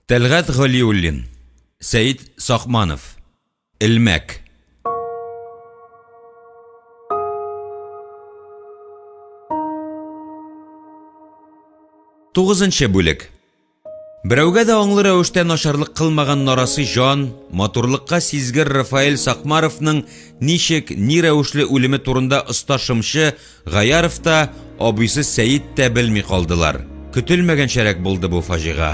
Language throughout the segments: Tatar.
Тәлгать Галиуллин, Сәет Сакманов. Элмәк. Тугызынчы бүлек. Берәүгә дә аңлы рәвештә начарлык кылмаган нарасый җан, матурлыкка сизгер Рафаэль Сакмаровның ничек, ни рәвешле үлеме турында оста шымчы Гаяров та, абыйсы Сәет тә белми калдылар. Көтелмәгәнчәрәк булды бу фаҗига.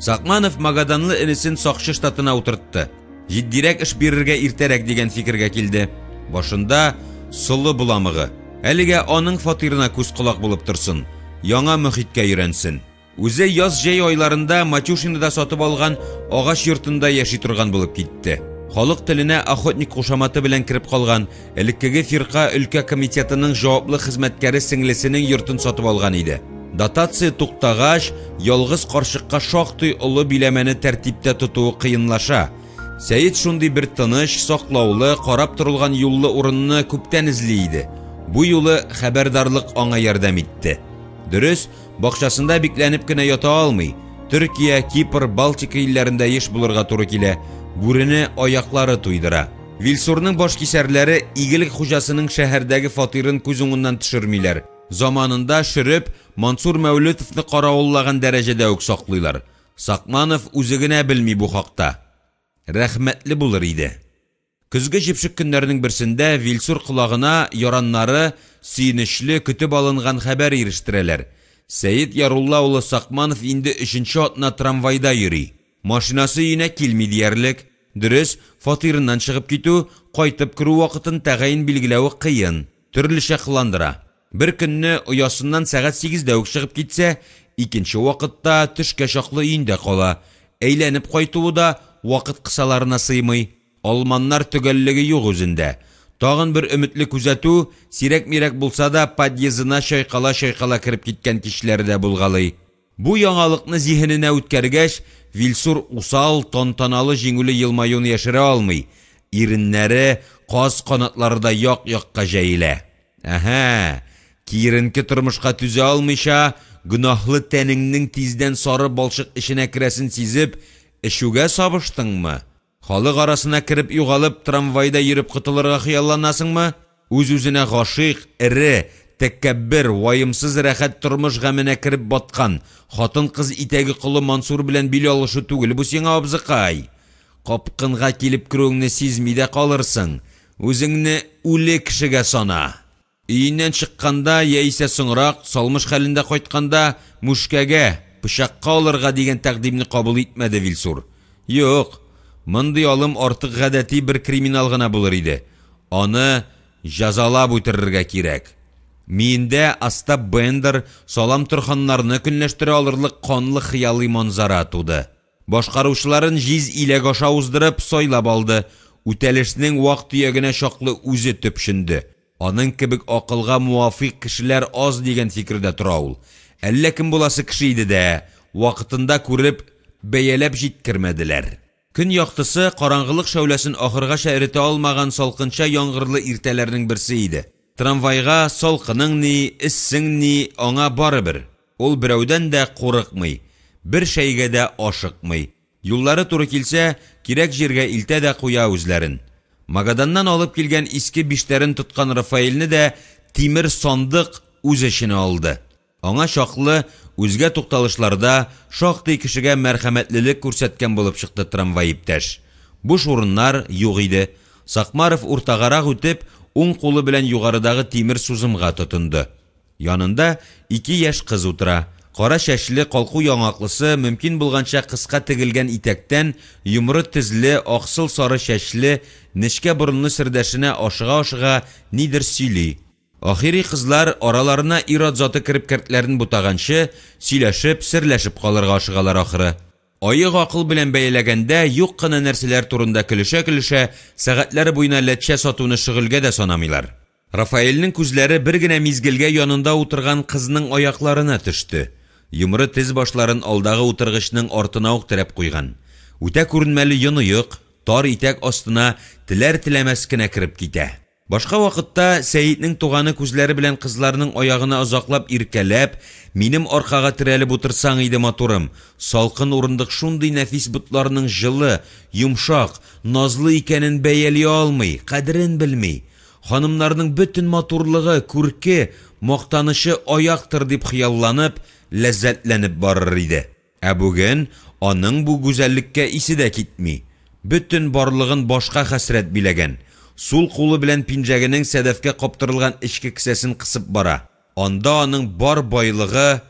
Сакманов магаданлы энесен сакчы штатына утыртты. Җитдирәк эш бирергә иртәрәк дигән фикергә килде. Башында солы боламыгы. Әлегә аның фатирына күз-колак булып торсын, яңа мохиткә өйрәнсен. Үзе яз-җәй айларында Матюшинода сатып алган агач йортында яши торган булып китте. Халык теленә охотник кушаматы белән кереп калган, элеккеге фирка өлкә комитетының җаваплы хезмәткәре сеңлесенең йортын сатып алган иде. Дотация туктагач, ялгыз карчыкка шактый олы биләмәне тәртиптә тотуы кыенлаша. Сәет шундый бер тыныч, саклаулы, карап торылган юллы урынны күптән эзли иде. Бу юлы хәбәрдарлык аңа ярдәм итте. Дөрес, Бакчасында бикләнеп кенә ята алмый. Төркия, Кипр, Балтика илләрендә еш булырга туры килә. Бүрене аяклары туйдыра. Вилсурның башкисәрләре игелек хуҗасының шәһәрдәге фатирын күз уңыннан төшермиләр. Заманында шөреп, Мансур Мәүлетовны каравыллаган дәрәҗәдә үк саклыйлар. Сакманов үзе генә белми бу хакта. Рәхмәтле булыр иде. Көзге җепшек көннәрнең берсендә Вилсур колагына яраннары сөенечле, көтеп алынган хәбәр ирештерәләр. Сәет Ярулла улы Сакманов инде өченче атна трамвайда йөри. Машинасы өенә килми диярлек. Дөрес, фатирыннан чыгып китү, кайтып керү вакытын тәгаен билгеләве кыен. Төрлечә кыландыра. Бер көнне оясыннан сәгать сигездә үк чыгып китсә, икенче вакытта төшкә чаклы өендә кала. Әйләнеп кайтуы да вакыт кысаларына сыймый. Алманнар төгәллеге юк үзендә. Тагын бер өметле күзәтү, сирәк-мирәк булса да, подъездына чайкала-чайкала кереп киткән кичләре дә булгалый. Бу яңалыкны зиһененә үткәргәч, Вилсур усал, тантаналы җиңүле елмаюын яшерә алмый, иреннәре каз канатларыдай як-якка җәелә. Әһә, киеренке тормышка түзә алмыйча, гөнаһлы тәнеңнең тиздән сары балчык эченә керәсен сизеп, эчүгә сабыштыңмы? Халык арасына кереп югалып, трамвайда йөреп котылырга хыялланасыңмы? Үз-үзенә гашыйк, эре, тәкәббер, ваемсыз рәхәт тормыш гаменә кереп баткан, хатын-кыз итәге колы Мансур белән бил алышу түгел бу сиңа, абзыкай! Капкынга килеп керүеңне сизми дә калырсың. Үзеңне үле кешегә сана! Өеннән чыкканда яисә соңрак, салмыш хәлендә кайтканда, мүшкәгә, пычакка алырга дигән тәкъдимне кабул итмәде Вилсур. Юк, мондый алым артык гадәти бер криминал гына булыр иде. Аны җәзалап үтерергә кирәк. Миендә Остап Бендер, Салам Торханнарны көнләштерә алырлык канлы хыялый манзара туды. Башкаручыларын җиз иләк аша уздырып, сайлап алды, үтәлешнең вак-төягенә чаклы үзе төпченде. Аның кебек акылга муафыйк кешеләр аз дигән фикердә тора ул. Әллә кем буласы кеше иде дә, вакытында күреп, бәяләп җиткермәделәр. Көн яктысы, караңгылык шәүләсен ахыргача эретә алмаган салкынча яңгырлы иртәләрнең берсе иде. Трамвайга салкының ни, эссең ни, аңа барыбер. Ул берәүдән дә курыкмый, бер шәйгә дә ашыкмый. Юллары туры килсә, кирәк җиргә илтә дә куя үзләрен. Магаданнан алып килгән иске биштәрен тоткан Рафаэльне дә тимер сандык үз эченә алды. Аңа чаклы үзгә тукталышларда шактый кешегә мәрхәмәтлелек күрсәткән булып чыкты трамвай иптәш. Буш урыннар юк иде. Сакмаров уртагарак үтеп, уң кулы белән югарыдагы тимер сузымга тотынды. Янында ике яшь кыз утыра. Кара чәчле, калку яңаклысы, мөмкин булганча кыска тегелгән итәктән, йомры тезле, аксыл сары чәчле, нечкә борынлы сердәшенә ашыга-ашыга нидер сөйли. Ахири кызлар, араларына ир-ат заты кереп кәртләрен бутаганчы, сөйләшеп, серләшеп калырга ашыгалар ахры. Аек акыл белән бәяләгәндә, юк кына нәрсәләр турында көлешә-көлешә, сәгатьләр буена ләтчә сатуны шөгыльгә дә санамыйлар. Рафаэльнең күзләре бер генә мизгелгә янында утырган кызның аякларына төште. Йомры тез башларын алдагы утыргычның артына ук терәп куйган. Үтә күренмәле йон оек, тар итәк астына теләр-теләмәс кенә кереп китә. Башка вакытта Сәетнең туганы күзләре белән кызларның аягына озаклап иркәләп, минем аркага терәлеп утырсаң иде, матурым, салкын урындык шундый нәфис ботларның җылы, йомшак, назлы икәнен бәяли алмый, кадерен белми. Ханымнарның бөтен матурлыгы, күрке, мактанычы аяктыр дип хыялланып, ләззәтләнеп барыр иде. Ә бүген аның бу гүзәллеккә исе дә китми. Бөтен барлыгын башка хәсрәт биләгән. Сул кулы белән пинжәгенең сәдәфкә каптырылган эчке кесәсен кысып бара. Анда аның бар байлыгы,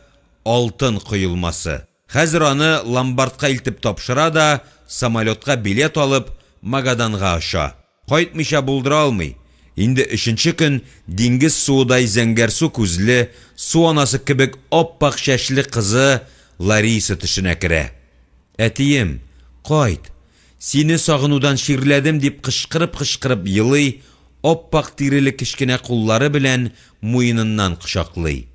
алтын коелмасы. Хәзер аны ломбардка илтеп тапшыра да, самолетка билет алып, Магаданга оча. Кайтмыйча булдыра алмый. Инде өченче көн диңгез суыдай зәңгәрсу күзле, су анасы кебек ап-ак чәчле кызы Лариса төшенә керә. Әтием, кайт! Сине сагынудан чирләдем, дип кычкырып-кычкырып елый, ап-ак тиреле кечкенә куллары белән муеныннан кочаклый.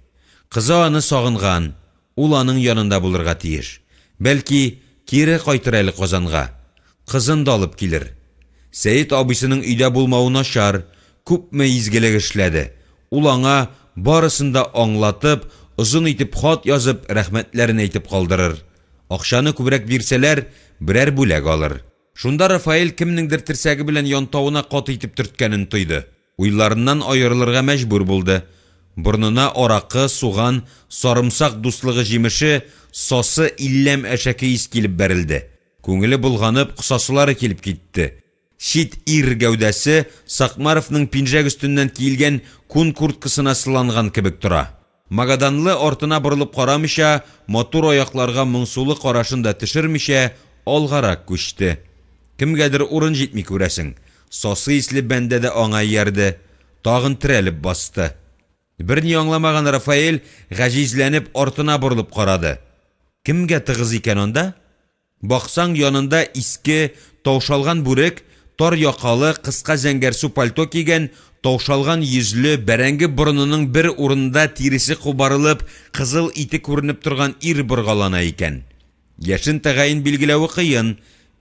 Кызы аны сагынган, Ул аның янында булырга тиеш. Бәлки, кире кайтыр әле Казанга. Кызын да алып килер. Сәет абыйсының өйдә булмавы начар, күпме изгелек эшләде. Ул аңа барысын да аңлатып, озын итеп хат язып, рәхмәтләрен әйтеп калдырыр. Акчаны күбрәк бирсәләр, берәр бүләк алыр. Шунда Рафаэль кемнеңдер терсәге белән янтавына каты итеп төрткәнен тойды. Уйларыннан аерылырга мәҗбүр булды. Борынына аракы, суган, сарымсак дуслыгы җимеше, сасы илләм әшәке ис килеп бәрелде. Күңеле болганып, косасылары килеп китте. Чит ир гәүдәсе Сакмаровның пинжәк өстеннән киелгән күн курткасына сыланган кебек тора. Магаданлы артына борылып карамыйча, матур аякларга моңсулы карашын да төшермичә, алгарак күчте. Кемгәдер урын җитми, күрәсең. Сасы исле бәндә дә аңа иярде. Тагын терәлеп басты. Берни аңламаган Рафаэль, гаҗизләнеп, артына борылып карады. Кемгә тыгыз икән анда? Баксаң, янында иске, таушалган бүрек, тар якалы, кыска зәңгәрсу пальто кигән, таушалган йөзле, бәрәңге борынының бер урынында тиресе кубарылып, кызыл ите күренеп торган ир боргалана икән. Яшен тәгаен билгеләве кыен,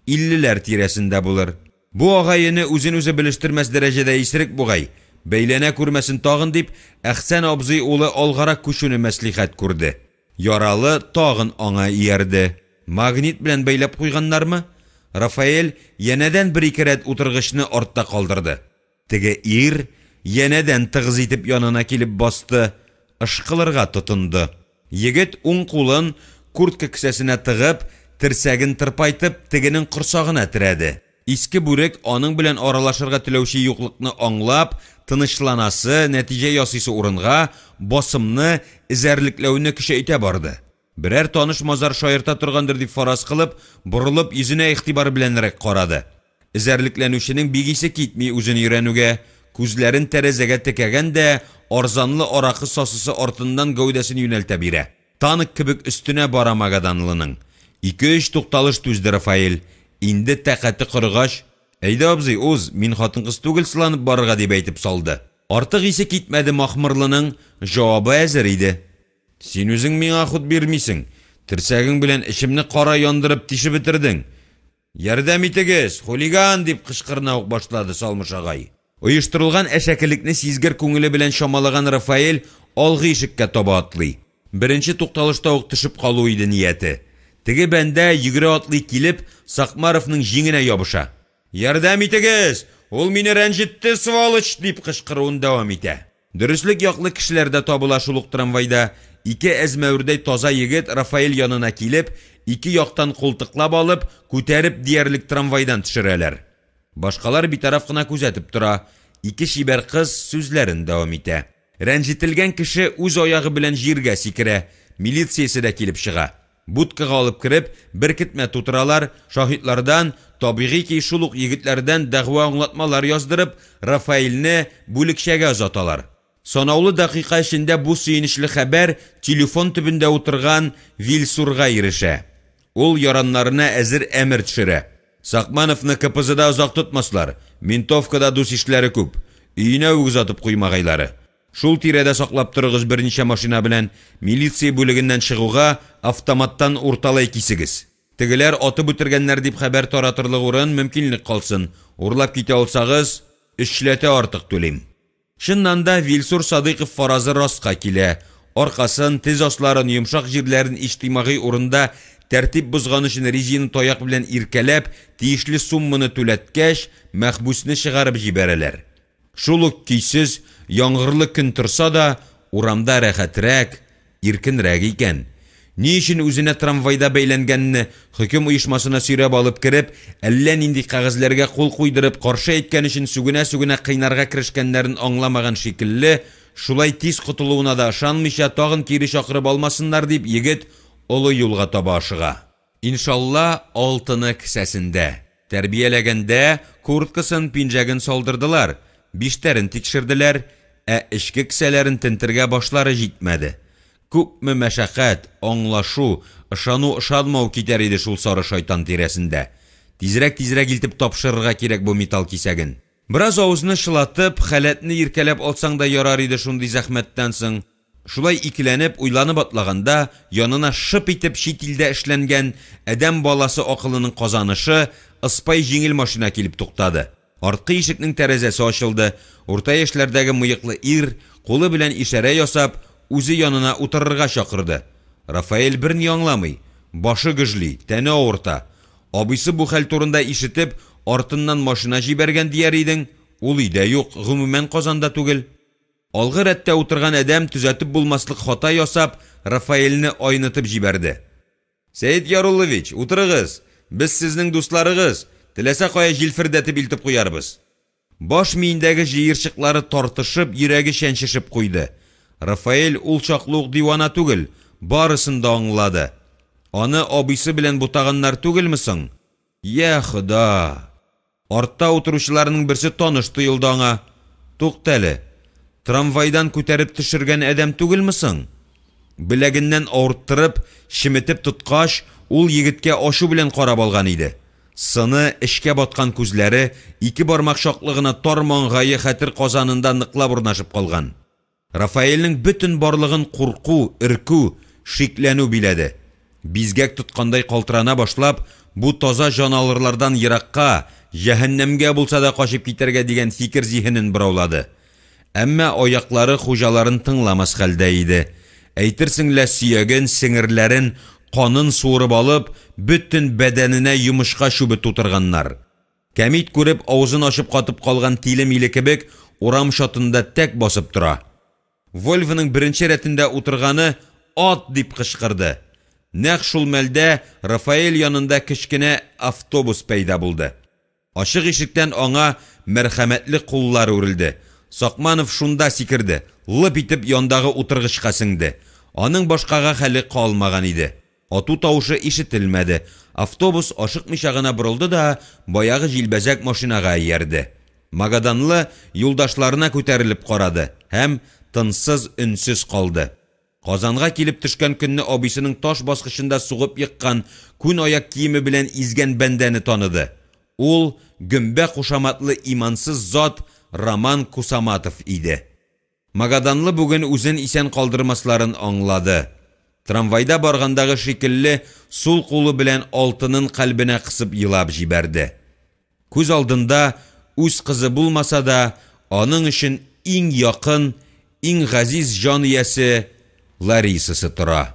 иллеләр тирәсендә булыр. Бу агай-эне үзен-үзе белештермәс дәрәҗәдә исерек бугай, бәйләнә күрмәсен тагын дип, Әхсән абзый улы алгарак күчүне мәслихәт күрде. Яралы тагын аңа иярде. Магнит белән бәйләп куйганнармы? Рафаэль янәдән бер-ике рәт утыргычны артта калдырды. Теге ир янәдән тыгыз итеп янына килеп басты, ышкылырга тотынды. Егет уң кулын куртка кесәсенә тыгып, терсәген тырпайтып, тегенең корсагына терәде. Иске бүрек аның белән аралашырга теләүче юклыкны аңлап, тынычланасы, нәтиҗә ясыйсы урынга, басымны, эзәрлекләүне көчәйтә барды. Берәр таныш-мазар шаярта торгандыр дип фараз кылып, борылып йөзенә игътибар беләнрәк карады. Эзәрлекләнүченең бик исе китми үзен өйрәнүгә, күзләрен тәрәзәгә текәгән дә арзанлы аракы сасысы артыннан гәүдәсен юнәлтә бирә. Танк кебек өстенә бара магаданлының. Ике-өч тукталыш түзде Рафаэль. Инде тәкате корыгач, Әйдә, абзый, уз, мин хатын-кыз түгел сыланып барырга, дип әйтеп салды. Артык исе китмәде махмырлының, җавабы әзер иде. Син үзең миңа хут бирмисең, терсәгең белән эчемне кара яндырып тишеп бетердең. Ярдәм итегез, хулиган! дип кычкырына ук башлады Салмыш агай. Оештырылган әшәкелекне сизгер күңеле белән чамалаган Рафаэль алгы ишеккә таба атлый. Беренче тукталышта ук төшеп калу иде нияте. Теге бәндә, йөгерә-атлый килеп, Сакмаровның җиңенә ябыша. Ярдәм итегез! Ул мине рәнҗетте, сволочь! дип кычкыруын дәвам итә. Дөреслек яклы кешеләр дә табыла шул ук трамвайда. Ике әзмәвердәй таза егет Рафаэль янына килеп, ике яктан култыклап алып, күтәреп диярлек трамвайдан төшерәләр. Башкалар битараф кына күзәтеп тора. Ике чибәр кыз сүзләрен дәвам итә. Рәнҗетелгән кеше үз аягы белән җиргә сикерә, милициясе дә килеп чыга. Будкага алып кереп, беркетмә тутыралар, шаһитлардан, табигый ки, шул ук егетләрдән дәгъва аңлатмалар яздырып, Рафаэльне бүлекчәгә озаталар. Санаулы дәкыйка эчендә бу сөенечле хәбәр телефон төбендә утырган Вилсурга ирешә. Ул яраннарына әзер әмер төшерә. Сакмановны КПЗда озак тотмаслар, ментовкада дус-ишләре күп. Өенә үк озатып куймагайлары. Шул тирәдә саклап торыгыз берничә машина белән, милиция бүлегеннән чыгуга, автоматтан урталай кисегез. Тегеләр атып үтергәннәр дип хәбәр таратырлык урын, мөмкинлек калсын. Урлап китә алсагыз. өчләтә артык түлим. Чыннан да, Вилсур Садыйков фаразы раска килә, аркасын, тез асларын, йомшак җирләрен иҗтимагый урында тәртип бозган өчен резина таяк белән иркәләп, тиешле сумманы түләткәч, мәхбүсне чыгарып җибәрәләр. Шул ук көйсез, яңгырлы көн торса да, урамда рәхәтрәк, иркенрәк икән. Ни өчен үзенә трамвайда бәйләнгәнне, хөкем оешмасына сөйрәп алып кереп, әллә нинди кәгазьләргә кул куйдырып, каршы әйткән өчен сүгенә-сүгенә кыйнарга керешкәннәрен аңламаган шикелле, шулай тиз котылуына да ышанмыйча, тагын кире чакырып алмасыннар дип, егет олы юлга таба ашыга. Иншалла, алтыны кесәсендә. Тәрбияләгәндә курткасын, пинжәген салдырдылар, биштәрен тикшерделәр, ә эчке кесәләрен тентергә башлары җитмәде. Күпме мәшәкать, аңлашу, ышану-ышанмау китәр иде шул сары шайтан тирәсендә. Тизрәк-тизрәк илтеп тапшырырга кирәк бу металл кисәген. Бераз авызны чылатып, халәтне иркәләп алсаң да ярар иде шундый зәхмәттән соң. Шулай икеләнеп, уйланып атлаганда, янына шып итеп чит илдә эшләнгән, адәм баласы акылының казанышы, ыспай җиңел машина килеп туктады. Арткы ишекнең тәрәзәсе ачылды, урта яшьләрдәге мыеклы ир, кулы белән ишарә ясап, үзе янына утырырга чакырды. Рафаэль берни аңламый, башы гөжли, тәне авырта. Абыйсы бу хәл турында ишетеп, артыннан машина җибәргән дияр идең, ул өйдә юк, гомумән Казанда түгел. Алгы рәттә утырган адәм төзәтеп булмаслык хата ясап, Рафаэльне айнытып җибәрде. Сәет Яруллович, утырыгыз, без сезнең дусларыгыз, теләсә кая җилфердәтеп илтеп куярбыз. Баш миендәге җыерчыклары тартышып, йөрәге чәнчешеп куйды. Рафаэль ул чаклы ук дивана түгел, барысын да аңлады. Аны абыйсы белән бутаганнар түгелме соң? Йа Хода! Артта утыручыларның берсе таныш тоелды аңа. Туктале, трамвайдан күтәреп төшергән адәм түгелме соң? Беләгеннән авырттырып, чеметеп тоткач, ул егеткә ачу белән карап алган иде. Сыны, эчкә баткан күзләре, ике бармак чаклы гына тар маңгае хәтер казанында ныклап урнашып калган. Рафаэльнең бөтен барлыгын курку, өркү, шикләнү биләде. Бизгәк тоткандай калтырана башлап, бу таза җан алырлардан еракка, җәһәннәмгә булса да качып китәргә дигән фикер зиһенен бораулады. Әмма аяклары хуҗаларын тыңламас хәлдә иде. Әйтерсең лә сөяген, сеңерләрен, канын суырып алып, бөтен бәдәненә йомычка чүбе тутырганнар. Кәмит күреп, авызын ачып катып калган тиле-миле кебек, урам чатында тәк басып тора. Вольвоның беренче рәтендә утырганы «Ат!» дип кычкырды. Нәкъ шул мәлдә Рафаэль янында кечкенә автобус пәйда булды. Ачык ишектән аңа мәрхәмәтле куллар үрелде. Сакманов шунда сикерде, лып итеп яндагы утыргычка сеңде. Аның башкага хәле калмаган иде. Ату тавышы ишетелмәде. Автобус ашыкмыйча гына борылды да баягы җилбәзәк машинага иярде. Магаданлы юлдашларына күтәрелеп карады һәм тынсыз-өнсез калды. Казанга килеп төшкән көнне абыйсының таш баскычында сугып еккан, күн аяк киеме белән изгән бәндәне таныды. Ул гөмбә кушаматлы имансыз зат Роман Кусаматов иде. Магаданлы бүген үзен исән калдырмасларын аңлады. Трамвайда баргандагы шикелле сул кулы белән алтынын кальбенә кысып елап җибәрде. Күз алдында үз кызы булмаса да, аның өчен иң якын, иң газиз җан иясе Ларисасы тора.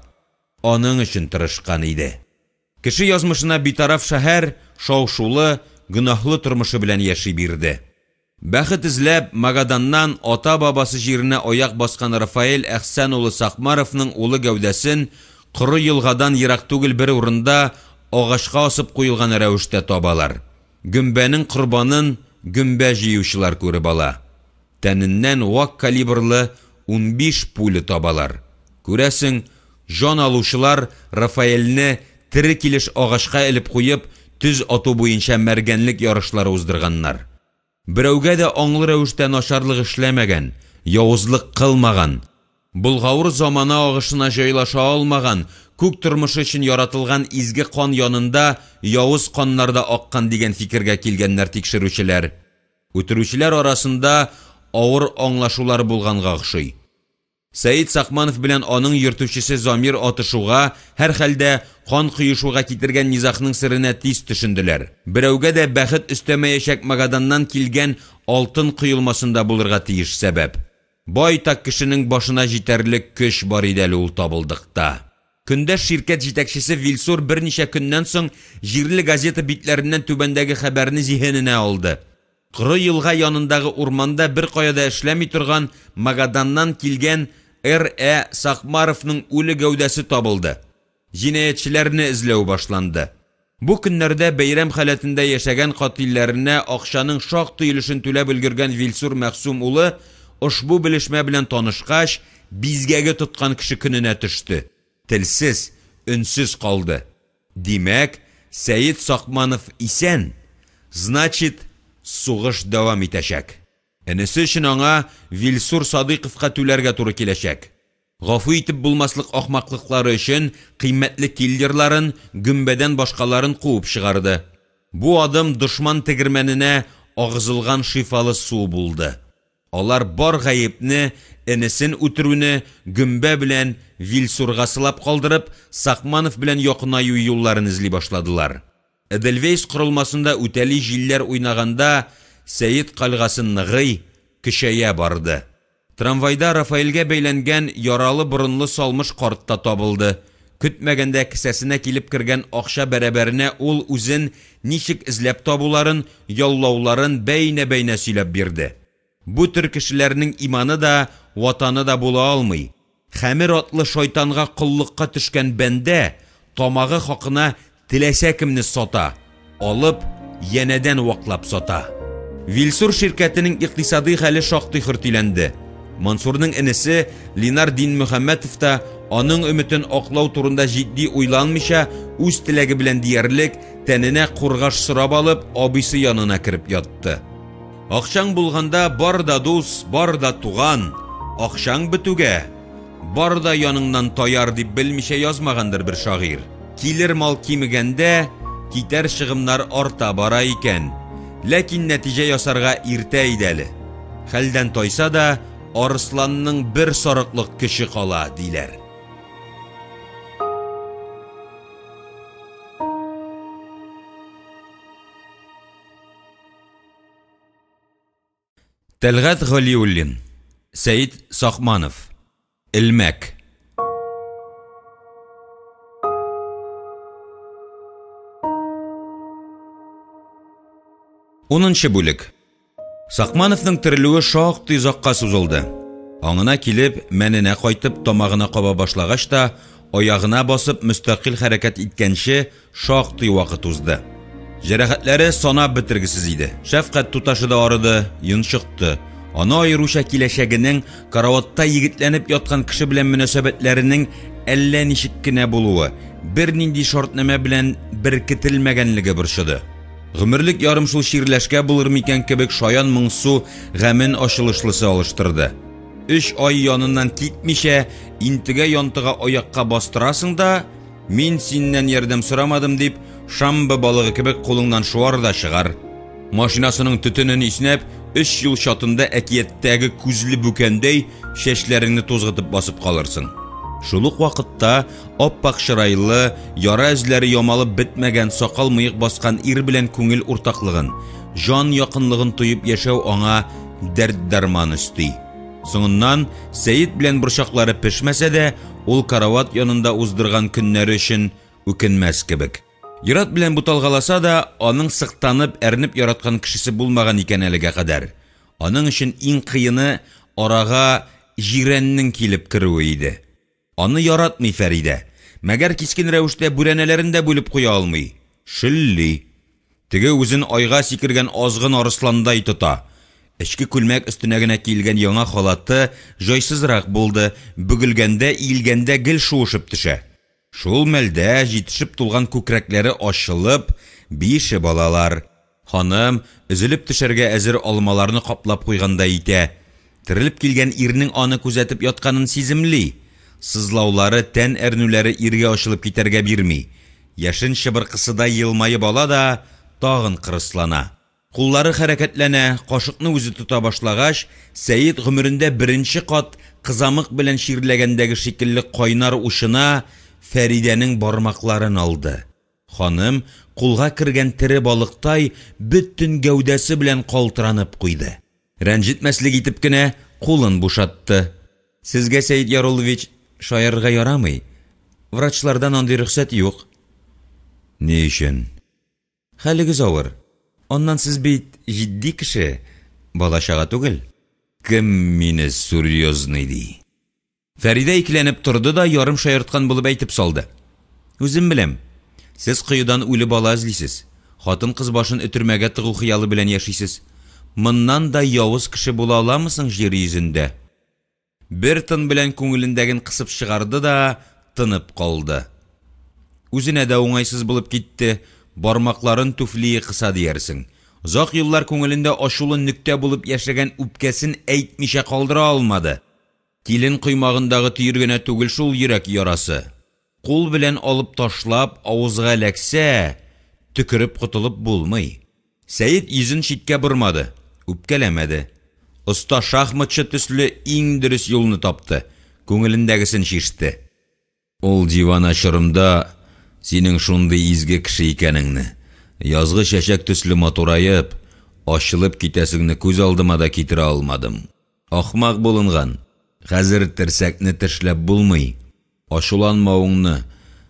Аның өчен тырышкан иде. Кеше язмышына битараф шәһәр шау-шулы, гөнаһлы тормышы белән яши бирде. Бәхет эзләп, Магаданнан ата-бабасы җиренә аяк баскан Рафаэль Әхсән улы Сакмаровның улы гәүдәсен коры елгадан ерак түгел бер урында агачка асып куелган рәвештә табалар. Гөмбәнең корбанын гөмбә җыючылар күреп ала. Тәненнән вак калибрлы 15 пуля табалар. Күрәсең, җан алучылар Рафаэльне тере килеш агачка элеп куеп, төз ату буенча мәргәнлек ярышлары уздырганнар. Берәүгә дә аңлы рәвештә начарлык эшләмәгән, явызлык кылмаган, болгавыр замана агышына җайлаша алмаган, күк тормышы өчен яратылган изге кан янында явыз каннар да аккан дигән фикергә килгәннәр тикшерүчеләр. Үтерүчеләр арасында авыр аңлашулар булганга охшый. Сәет Сакманов белән аның йөртүчесе Замир атышуга, һәрхәлдә, кан коешуга китергән низагның серенә тиз төшенделәр. Берәүгә дә бәхет өстәмәячәк Магаданнан килгән алтын коелмасында булырга тиеш сәбәп. Байтак кешенең башына җитәрлек көч бар иде әле ул табылдыкта. Көндәш ширкәт җитәкчесе Вилсур берничә көннән соң җирле газета битләреннән түбәндәге хәбәрне зиһененә алды. Коры елга янындагы урманда беркая да эшләми торган Магаданнан килгән Р. Ә. Сакмаровның үле гәүдәсе табылды. Җинаятьчеләрне эзләү башланды. Бу көннәрдә бәйрәм халәтендә яшәгән катыйльләренә акчаның шактый өлешен түләп өлгергән Вилсур Мәгъсүм улы ошбу белешмә белән танышкач, бизгәге тоткан кеше көненә төште, телсез, өнсез калды. Димәк, Сәет Сакманов исән, значит, сугыш дәвам итәчәк. Энесе өчен аңа Вилсур Садыйковка түләргә туры киләчәк. Гафу итеп булмаслык ахмаклыклары өчен кыйммәтле киллерларын, гөмбәдән башкаларын куып чыгарды. Бу адым дошман тегермәненә агызылган шифалы су булды. Алар бар гаепне, энесен үтерүне гөмбә белән Вилсурга сылап калдырып, Сакманов белән якынаю юлларын эзли башладылар. Эдельвейс корылмасында үтәли җилләр уйнаганда Сәет кальгасы ныгый, көчәя барды. Трамвайда Рафаэльгә бәйләнгән яралы борынлы салмыш карт та табылды. Көтмәгәндә кесәсенә килеп кергән акча бәрабәренә ул үзен ничек эзләп табуларын, яллауларын бәйнә-бәйнә сөйләп бирде. Бу төр кешеләрнең иманы да, Ватаны да була алмый. Хәмер атлы шайтанга коллыкка төшкән бәндә тамагы хакына теләсә кемне сата, алып, янәдән ваклап сата. Вилсур ширкәтенең икътисадый хәле шактый хөртиләнде. Мансурның энесе Линар Динмөхәммәтов та аның өметен аклау турында җитди уйланмыйча, үз теләге белән диярлек, тәненә кургаш сорап алып, абыйсы янына кереп ятты. Акчаң булганда бар да дус, бар да туган, акчаң бетүгә, бар да яныңнан таяр дип белмичә язмагандыр бер шагыйрь. Килер мал кимегәндә, китәр чыгымнар арта бара икән. Ләкин нәтиҗә ясарга иртә иде әле. Хәлдән тайса да, арысланның бер сарыклык көче кала, диләр. Тәлгать Галиуллин, Сәет Сакманов. Элмәк. Унынчы бүлек. Сакмановның терелүе шактый озакка сузылды. Аңына килеп, мәненә кайтып, тамагына каба башлагач та, аягына басып, мөстәкыйль хәрәкәт иткәнче шактый вакыт узды. Җәрәхәтләре санап бетергесез иде. Шәфкать туташы да арыды, йончыкты. Аны аеруча киләчәгенең, караватта егетләнеп яткан кеше белән мөнәсәбәтләренең әллә ничек кенә булуы, бернинди шартнамә белән беркетелмәгәнлеге борчыды. Гомерлек ярым шул чирләшкә булыр микән кебек шаян моңсу гамен ачылышлысы алыштырды. Өч ай яныннан китмичә, интегә-янтыга аякка бастырасың да, мин синнән ярдәм сорамадым дип, шамба балыгы кебек кулыңнан шуар да чыгар. Машинасының төтенен иснәп, өч юл чатында әкияттәге күзле бүкәндәй чәчләреңне тузгытып басып калырсың. Шул ук вакытта ап-ак чырайлы, яра эзләре ямалып бетмәгән сакал-мыек баскан ир белән күңел уртаклыгын, җан якынлыгын тоеп яшәү аңа дәрт-дәрман өсти. Соңыннан, Сәет белән борчаклары пешмәсә дә, ул карават янында уздырган көннәре өчен үкенмәс кебек. Ир-ат белән буталгаласа да, аның сыктанып, әрнеп яраткан кешесе булмаган икән әлегә кадәр. Аның өчен иң кыены арага Җирәннең килеп керүе иде. Аны яратмый Фәридә. Мәгәр кискен рәвештә бүрәнәләрен дә бүлеп куя алмый. Шөлли. Теге үзен айга сикергән азгын арысландай тота. Эчке күлмәк өстенә генә киелгән яңа халаты җайсызрак булды, бөгелгәндә, иелгәндә гел шуышып төшә. Шул мәлдә җитешеп тулган күкрәкләре ачылып, биешеп алалар. Ханым, өзелеп төшәргә әзер алмаларны каплап куйгандай итә. Терелеп килгән ирнең аны күзәтеп ятканын сиземли. Сызлаулары, тән әрнүләре иргә ачылып китәргә бирми. Яшен чыбыркысыдай елмаеп ала да, тагын кырыслана. Куллары хәрәкәтләнә, кашыкны үзе тота башлагач, Сәет гомерендә беренче кат кызамык белән чирләгәндәге шикелле кайнар учына Фәридәнең бармакларын алды. Ханым, кулга кергән тере балыктай, бөтен гәүдәсе белән калтыранып куйды. Рәнҗетмәслек итеп кенә кулын бушатты. Сезгә, Сәет Яруллович, шаярырга ярамый. Врачлардан андый рөхсәт юк. Ни өчен? Хәлегез авыр. Аннан сез бит җитди кеше, бала-чага түгел. Кем мине сурьезный ди? Фәридә икеләнеп торды да ярым шаярткан булып әйтеп салды. Үзем беләм. Сез коедан үле бала эзлисез. Хатын-кыз башын өтермәгә тыгу хыялы белән яшисез. Моннан да явыз кеше була аламы соң җир йөзендә? Бер тын белән күңелендәген кысып чыгарды да тынып калды. Үзенә дә уңайсыз булып китте, бармакларын түфлие кыса диярсең. Озак еллар күңелендә ачулы нөктә булып яшәгән үпкәсен әйтмичә калдыра алмады. Килен коймагындагы төер генә түгел шул йөрәк ярасы. Кул белән алып ташлап, авызга эләксә, төкереп котылып булмый. Сәет йөзен читкә бормады, үпкәләмәде. Оста шахматчы төсле иң дөрес юлны тапты, күңелендәгесен чиште. Ул дивана чорымда синең шундый изге кеше икәнеңне, язгы чәчәк төсле матураеп, ачылып китәсеңне күз алдыма да китерә алмадым. Ахмак булынган, хәзер терсәкне тешләп булмый. Ачуланмавыңны,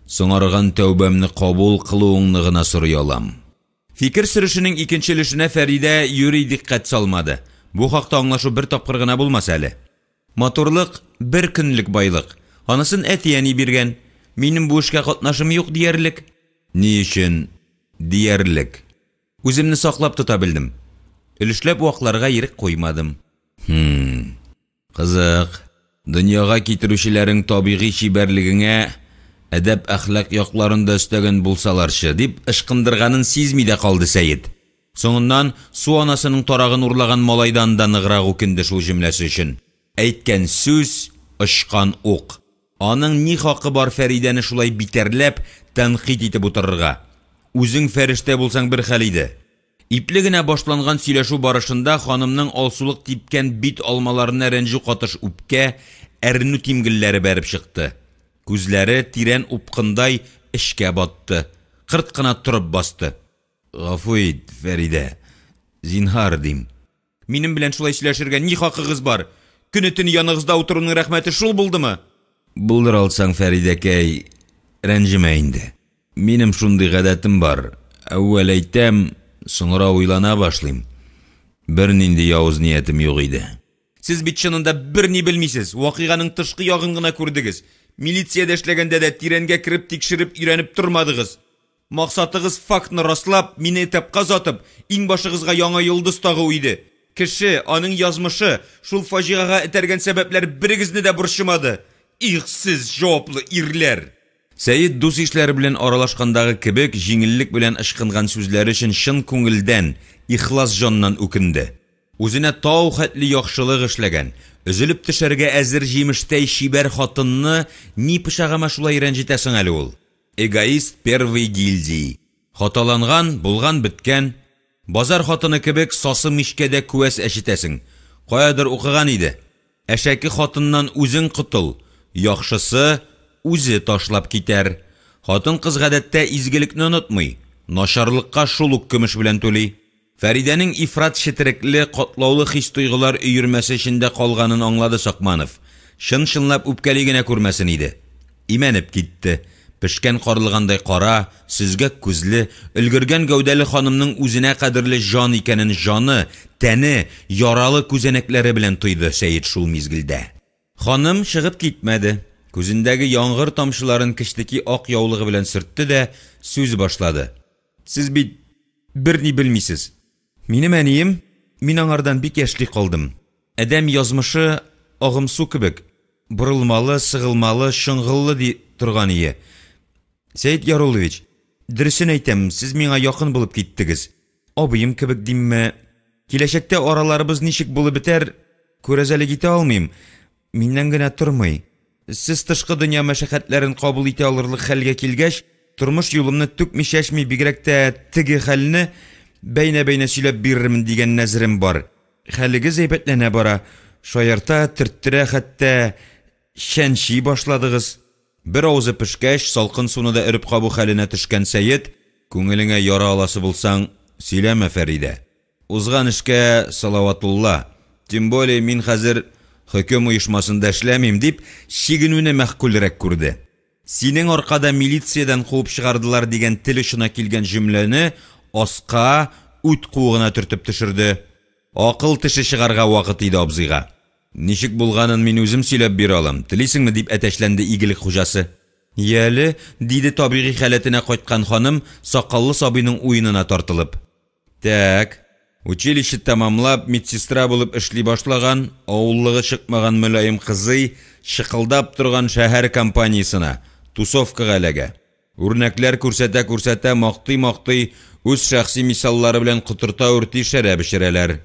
соңарган тәүбәмне кабул кылуыңны гына сорый алам. Фикер сөрешенең икенче өлешенә Фәридә юри дикъкать салмады. Бу хакта аңлашу бер тапкыр гына булмас әле. Матурлык, бер көнлек байлык. Анысын әти-әни биргән. Минем бу эшкә катнашым юк диярлек. Ни өчен диярлек? Үземне саклап тота белдем. Өлешләп вакларга ирек куймадым. Хм, кызык. Дөньяга китерүчеләрең табигый чибәрлегеңә әдәп-әхлак якларын да өстәгән булсаларчы, дип ычкындырганын сизми дә калды Сәет. Соңыннан су анасының тарагын урлаган малайдан да ныграк үкенде шул җөмләсе өчен. Әйткән сүз, очкан ук. Аның ни хакы бар Фәридәне шулай битәрләп, тәнкыйть итеп утырырга? Үзең фәрештә булсаң бер хәл иде. Ипле генә башланган сөйләшү барышында ханымның алсулык типкән бит алмаларына рәнҗү катыш үпкә, әрнү тимгелләре бәреп чыкты. Күзләре, тирән упкындай, эчкә батты. Кырт кына торып басты. Гафу ит, Фәридә, зинһар, дим. Минем белән шулай сөйләшергә ни хакыгыз бар? Көне-төне яныгызда утыруның рәхмәте шул булдымы? Булдыра алсаң, Фәридәкәй, рәнҗемә инде. Минем шундый гадәтем бар, әүвәл әйтәм, соңра уйлана башлыйм. Бернинди явыз ниятем юк иде. Сез бит чынында берни белмисез, вакыйганың тышкы ягын гына күрдегез. Милициядә эшләгәндә дә тирәнгә кереп тикшереп өйрәнеп тормадыгыз. Максатыгыз фактны раслап, мине этапка озатып, иңбашыгызга яңа йолдыз тагу иде. Кеше, аның язмышы, шул фаҗигага этәргән сәбәпләр берегезне дә борчымады. Их сез, җаваплы ирләр! Сәет дус-ишләре белән аралашкандагы кебек җиңеллек белән ычкынган сүзләре өчен чын күңелдән, ихлас җаннан үкенде. Үзенә тау хәтле яхшылык эшләгән, өзелеп төшәргә әзер җимештәй чибәр хатынны ни пычагыма шулай рәнҗетә соң әле ул? Эгоист первой гильдии. Хаталанган, булган, беткән. Базар хатыны кебек сасы мичкәдә күәс әчетәсең. Каядыр укыган иде. Әшәке хатыннан үзең котыл, яхшысы, үзе ташлап китәр. Хатын-кыз гадәттә изгелекне онытмый, начарлыкка шул ук көмеш белән түли. Фәридәнең ифрат четерекле, катлаулы хис-тойгылар өермәсе эчендә калганын аңлады Сакманов. Чын-чынлап үпкәли генә күрмәсен иде. Имәнеп китте. Пешкән карлыгандай кара, сөзгәк күзле, өлгергән гәүдәле ханымның үзенә кадерле җан икәнен җаны, тәне, яралы күзәнәкләре белән тойды Сәет шул мизгелдә. Ханым чыгып китмәде. Күзендәге яңгыр тамчыларын кечтеки ак яулыгы белән сөртте дә сүз башлады. Сез бит берни белмисез. Минем әнием, мин аңардан бик яшьли калдым. Адәм язмышы агымсу кебек, борылмалы, сыгылмалы, чоңгыллы ди торган ие. Сәет Яруллович, дөресен әйтәм, сез миңа якын булып киттегез. Абыем кебек димме? Киләчәктә араларыбыз ничек булып бетәр, күрәзәлек итә алмыйм. Миннән генә тормый. Сез тышкы дөнья мәшәкатьләрен кабул итә алырлык хәлгә килгәч, тормыш юлымны түкми-чәчми, бигрәк тә теге хәлне бәйнә-бәйнә сөйләп бирермен дигән нәзерем бар. Хәлегез әйбәтләнә бара. Шаярта, төрттерә, хәтта чәнчи башладыгыз. Бер авызы пешкәч, салкын суны да өреп кабу хәленә төшкән Сәет: «Күңелеңә яра аласы булсаң, сөйләмә, Фәридә. Узган эшкә салаватулла, тем более мин хәзер хөкем оешмасында эшләмим», – дип, чигенүне мәгъкульрәк күрде. «Синең аркада милициядән куып чыгардылар» дигән тел очына килгән җөмләне аска, үт куыгына төртеп төшерде. Акыл теше чыгарга вакыт иде абзыйга. «Ничек булганын мин үзем сөйләп бирә алам, телисеңме?» – дип әтәчләнде игелек хуҗасы. «Яле», – диде табигый халәтенә кайткан ханым, сакаллы сабыйның уенына тартылып. «Тәк, училище тәмамлап, медсестра булып эшли башлаган, авыллыгы чыкмаган мөлаем кызый чыкылдап торган шәһәр компаниясенә, тусовкага эләгә. Үрнәкләр күрсәтә-күрсәтә, мактый-мактый, үз шәхси мисаллары белән котырта-үрти шәраб эчерәләр.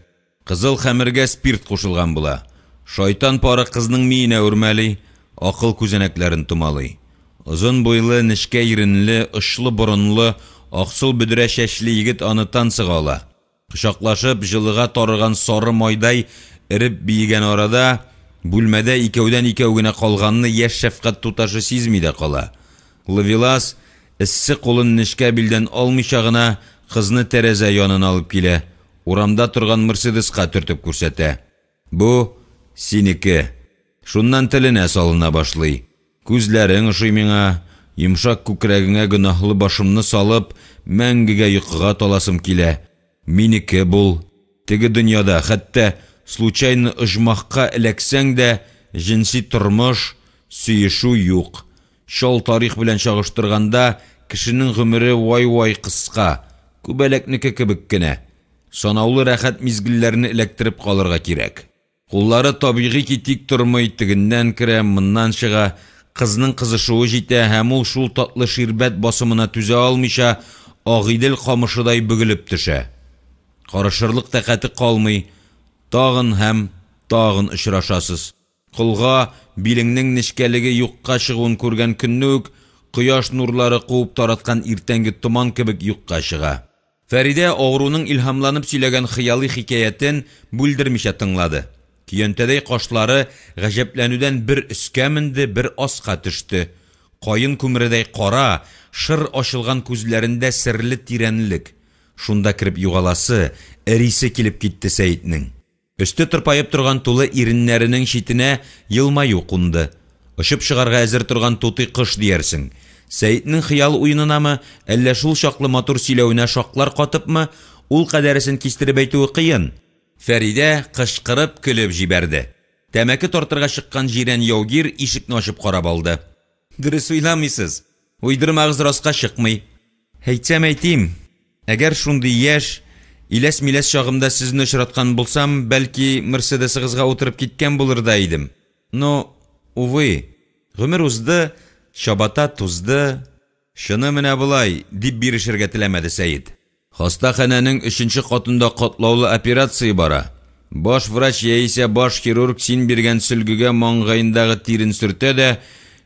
Кызыл хәмергә спирт кушылган була. Шайтан пары кызның миенә үрмәли, акыл күзәнәкләрен томалый. Озын буйлы, нечкә иренле, очлы борынлы, аксыл бөдрә чәчле егет аны танцыга ала. Кочаклашып, җылыга тарыган сары майдай эреп биегән арада, бүлмәдә икәүдән-икәү генә калганны яшь шәфкать туташы сизми дә кала. Ловелас, эссе кулын нечкә билдән алмыйча гына, кызны тәрәзә янына алып килә, урамда торган «Мерседес»ка төртеп күрсәтә. Бу – синеке. Шуннан теленә салына башлый. Күзләрең ошый миңа, йомшак күкрәгеңә гөнаһлы башымны салып, мәңгегә йокыга таласым килә. Минеке бул. Теге дөньяда, хәтта случайно оҗмахка эләксәң дә, җенси тормыш, сөешү юк. Чал тарих белән чагыштырганда, кешенең гомере вай-вай кыска, күбәләкнеке кебек кенә. Санаулы рәхәт мизгелләрне эләктереп калырга кирәк. Куллары табигый ки тик тормый, тегеннән керә, моннан чыга. Кызның кызышуы җитә һәм ул шул татлы ширбәт басымына түзә алмыйча, Агыйдел камышыдай бөгелеп төшә. Карышырлык тәкате калмый, тагын һәм тагын очрашасыз. Колга билеңнең нечкәлеге юкка чыгуын күргән көнне үк кояш нурлары куып тараткан иртәнге томан кебек юкка чыга. Фәридә авыруның илһамланып сөйләгән хыялый хикәятен бүлдермичә тыңлады. Көянтәдәй кашлары гаҗәпләнүдән бер өскә менде, бер аска төште. Каен күмередәй кара, шыр ачылган күзләрендә серле тирәнлек. Шунда кереп югаласы, эрисе килеп китте Сәетнең. Өсте тырпаеп торган тулы иреннәренең читенә елмаю кунды. Очып чыгарга әзер торган тутый кош диярсең. Сәетнең хыял уенынамы, әллә шул чаклы матур сөйләвенә шаклар катыпмы, ул кадәресен кистереп әйтүе кыен. Фәридә кычкырып көлеп җибәрде. Тәмәке тартырга чыккан җирән яугир ишекне ачып карап алды. Дөрес уйламыйсыз. Уйдырмагыз раска чыкмый. Әйтсәм әйтим, әгәр шундый яшь, иләс-миләс чагымда сезне очраткан булсам, бәлки, «Мерседес»ыгызга утырып киткән булыр да идем. Но, увы, гомер узды, чабата тузды. Чыны менә болай, дип бирешергә теләмәде Сәет. Хастаханәнең өченче катында катлаулы операция бара. Баш врач яисә баш хирург син биргән сөлгегә маңгаендагы тирен сөртә дә,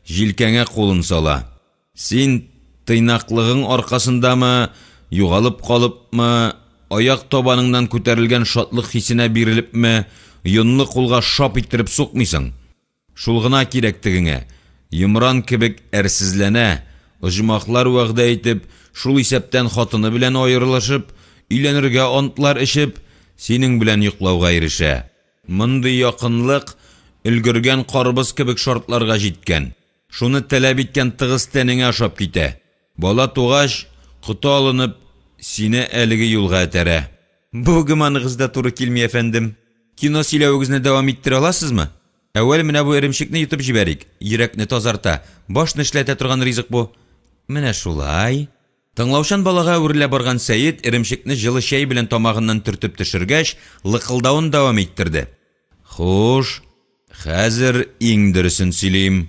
җилкәңә кулын сала. Син тыйнаклыгың аркасындамы, югалып калыпмы, аяк табаныңнан күтәрелгән шатлык хисенә бирелепме, йонлы кулга шап иттереп сукмыйсың. Шул гына кирәк тегеңә. Йомран кебек әрсезләнә, оҗмахлар вәгъдә итеп, шул исәптән хатыны белән аерылышып, өйләнергә антлар эчеп, синең белән йоклауга ирешә. Мондый якынлык өлгергән карбыз кебек шартларга җиткән. Шуны таләп иткән тыгыз тәнеңә ошап китә. Бала тугач, коты алынып, сине әлеге юлга этәрә. Бу гөманыгыз да туры килми, әфәндем. Кино сөйләвегезне дәвам иттерә аласызмы? Әүвәл менә бу эремчекне йотып җибәрик. Йөрәкне тазарта, башны эшләтә торган ризык бу. Менә шулай. Тыңлаучан балага әверелә барган Сәет эремчекне җылы чәй белән тамагыннан төртеп төшергәч, лыкылдавын дәвам иттерде. Хуш, хәзер иң дөресен сөйлим.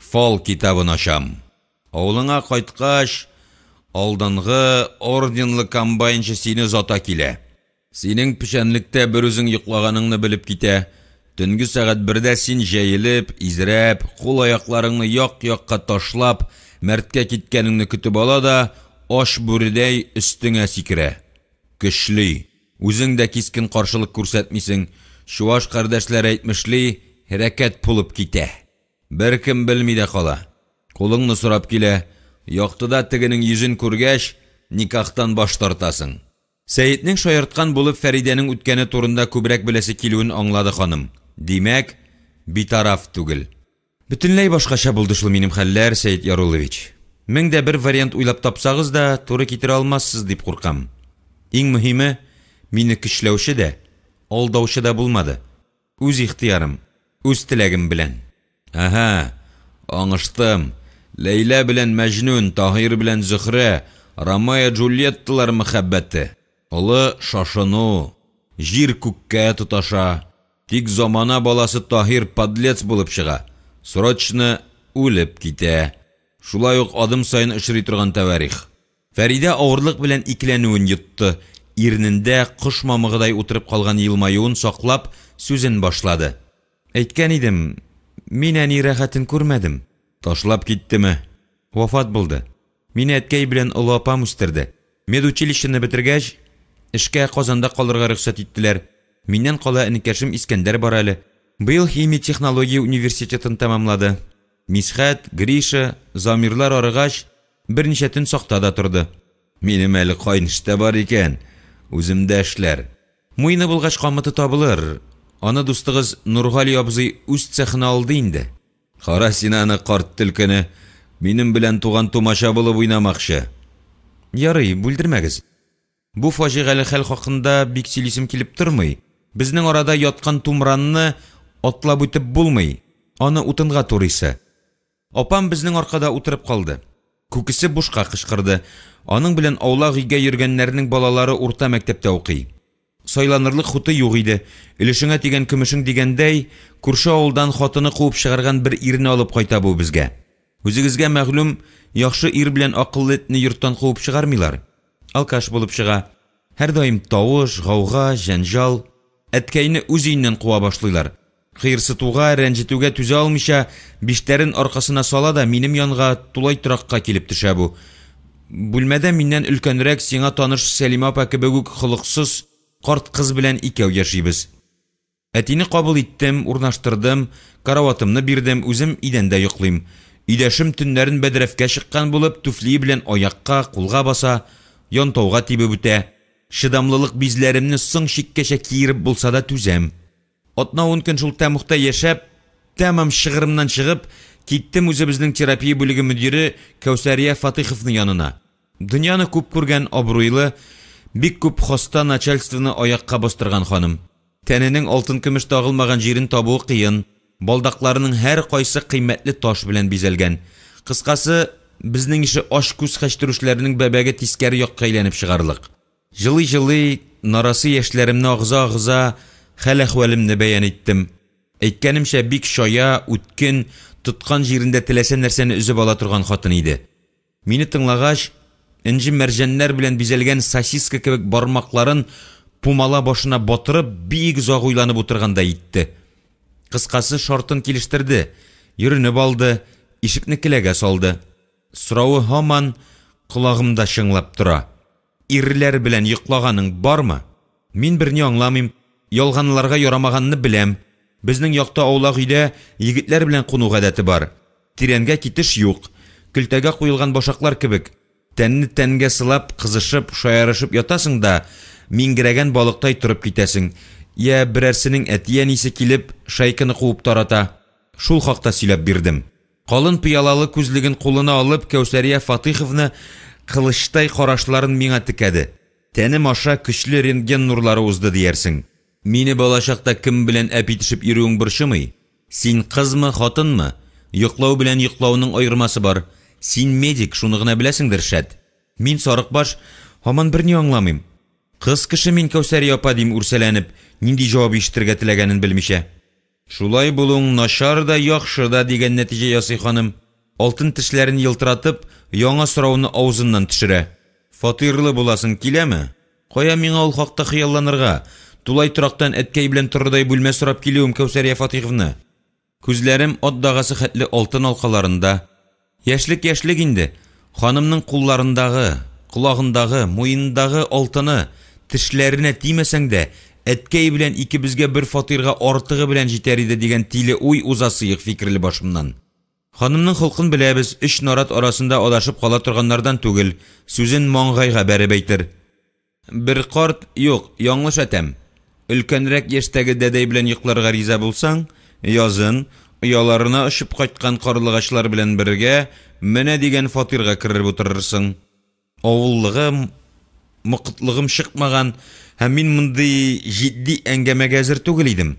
Фал китабын ачам. Авылыңа кайткач, алдынгы, орденлы комбайнчы сине озата килә. Синең печәнлектә берүзең йоклаганыңны белеп китә. Төнге сәгать бердә син җәелеп, изрәп, кул-аякларыңны як-якка ташлап, мәрткә киткәнеңне көтеп ала да, ач бүредәй өстеңә сикерә. Көчли. Үзең дә кискен каршылык күрсәтмисең. Чуаш кардәшләр әйтмешли, һәрәкәт булып китә. Беркем белми дә кала. Кулыңны сорап килә, яктыда тегенең йөзен күргәч, никахтан баш тартасың. Сәетнең шаярткан булып Фәридәнең үткәне турында күбрәк беләсе килүен аңлады ханым. Димәк, битараф түгел. Бөтенләй башкача булды шул минем хәлләр, Сәет Яруллович. Мең дә бер вариант уйлап тапсагыз да, туры китерә алмассыз дип куркам. Иң мөһиме, мине көчләүче дә, алдаучы да булмады. Үз ихтыярым, үз теләгем белән. Әһә, аңыштым. Ләйлә белән Мәҗнүн, Таһир белән Зөһрә, Ромео-Джульетталар мәхәббәте. Олы шашыну. Җир күккә тоташа. Тик замана баласы Таһир подлец булып чыга. Срочно үлеп китә. Шулай ук адым саен очрый торган тәвәрих. Фәридә авырлык белән икеләнүен йотты, иренендә кош мамыгыдай утырып калган елмаюын саклап, сүзен башлады. Әйткән идем, мин әни рәхәтен күрмәдем. Ташлап киттеме? Вафат булды. Мине әткәй белән олы апам үстерде. Медучилищены бетергәч, эшкә Казанда калырга рөхсәт иттеләр. Миннән кала энекәшем Искәндәр бар әле. Быел химия-технология университетын тәмамлады. Мисхәт, Гриша, Замирлар арыгач, берничә төн сакта да торды. Минем әле кайнеш тә бар икән, үземдә эшләр. Муены булгач, камыты табылыр. Аны дустыгыз Нургали абзый үз цехына алды инде. Кара син аны, карт төлкене, минем белән туган-тумача булып уйнамакчы. Ярый, бүлдермәгез. Бу фаҗигале хәл хакында бик сөйлисем килеп тормый. Безнең арада яткан тумранны атлап үтеп булмый, аны утынга турыйсы. Апам безнең аркада утырып калды. Күкесе бушка кычкырды. Аның белән аулак өйгә йөргәннәрнең балалары урта мәктәптә укый. Сайланырлык хуты юк иде. Өлешеңә тигән көмешең дигәндәй, күрше авылдан хатыны куып чыгарган бер ирне алып кайта бу безгә. Үзегезгә мәгълүм, яхшы ир белән акыллы этне йорттан куып чыгармыйлар. Алкаш булып чыга. Һәрдаим тавыш, гауга, җәнҗал. Әткәйне үз өеннән куа башлыйлар. Кыерсытуга, рәнҗетүгә түзә алмыйча, биштәрен аркасына сала да минем янга, тулай торакка килеп төшә бу. Бүлмәдә миннән өлкәнрәк, сиңа таныш Сәлимә апа кебек үк холыксыз карт кыз белән икәү яшибез. Әтине кабул иттем, урнаштырдым, караватымны бирдем, үзем идәндә йоклыйм. Өйдәшем төннәрен бәдрәфкә чыккан булып, түфлие белән аякка, кулга баса, янтауга тибеп үтә. Чыдамлылык бизләремне соң чиккәчә киереп булса да түзәм. Атна-ун көн шул тәмугта яшәп, тәмам чыгырымнан чыгып, киттем үзебезнең терапия бүлеге мөдире Кәүсәрия Фатыйховна янына. Дөньяны күп күргән, абруйлы, бик күп хаста начальствоны аякка бастырган ханым. Тәненең алтын-көмеш тагылмаган җирен табуы кыен, балдакларының һәркайсы кыйммәтле таш белән бизәлгән. Кыскасы, безнең ише ач күз хәчтерүшләрнең бәбәге тискәре якка әйләнеп чыгарлык. Җылый-җылый, нарасый яшьләремне агыза-агыза, хәл-әхвәлемне бәян иттем. Әйткәнемчә, бик чая, үткен, тоткан җирендә теләсә нәрсәне өзеп ала торган хатын иде. Мине тыңлагач, энҗе-мәрҗәннәр белән бизәлгән сосиска кебек бармакларын пумала башына батырып, бик озак уйланып утыргандай итте. Кыскасы, шартын килештерде, йөренеп алды, ишекне келәгә салды. Соравы һаман колагымда чыңлап тора. Ирләр белән йоклаганың бармы? Мин берни аңламыйм, ялганларга ярамаганны беләм. Безнең якта аулак өйдә егетләр белән куну гадәте бар. Тирәнгә китеш юк. Көлтәгә куелган башаклар кебек, тәнне тәнгә сылап, кызышып, шаярышып ятасың да, миңгерәгән балыктай торып китәсең. Йә берәрсенең әти-әнисе килеп, шайканы куып тарата. Шул хакта сөйләп бирдем. Калын пыялалы күзлеген кулына алып, Кәүсәрия Фатыйховна кылычтай карашларын миңа текәде. Тәнем аша көчле рентген нурлары узды диярсең. Мине балачакта кем белән әп итешеп йөрүең борчымый. Син кызмы, хатынмы? Йоклау белән йоклауның аермасы бар. Син медик, шуны гына беләсеңдер, шәт. Мин, сарыкбаш, һаман берни аңламыйм. Кыз кеше мин, Кәүсәрия апа, дим үрсәләнеп, нинди җавап ишетергә теләгәнен белмичә. Шулай булуың начар да, яхшы да, дигән нәтиҗә ясый ханым. Алтын тешләрен елтыратып, яңа сорауны авызыннан төшерә. Фатирлы буласың киләме? Кая миңа ул хакта хыялланырга? Тулай торактан әткәй белән торырдай бүлмә сорап килүем, Кәүсәрия Фатыйховна. Күзләрем ат дагасы хәтле алтын алкаларында. Яшьлек яшьлек инде. Ханымның кулларындагы, колагындагы, муенындагы алтыны, тешләренә тимәсәң дә, Әткәй белән икебезгә бер фатирга артыгы белән җитәр иде дигән тиле уй уза сыек фикерле башымнан. Ханымның холкын беләбез, өч нарат арасында адашып кала торганнардан түгел, сүзен маңгайга бәреп әйтер. Бер карт, юк, яңлыш әтәм, өлкәнрәк яшьтәге дәдәй белән йокларга риза булсаң, язын, ояларына очып кайткан карлыгачлар белән бергә, менә дигән фатирга кереп утырырсың. Авыллыгым, мокытлыгым чыкмаган һәм мин мондый җитди әңгәмәгә әзер түгел идем.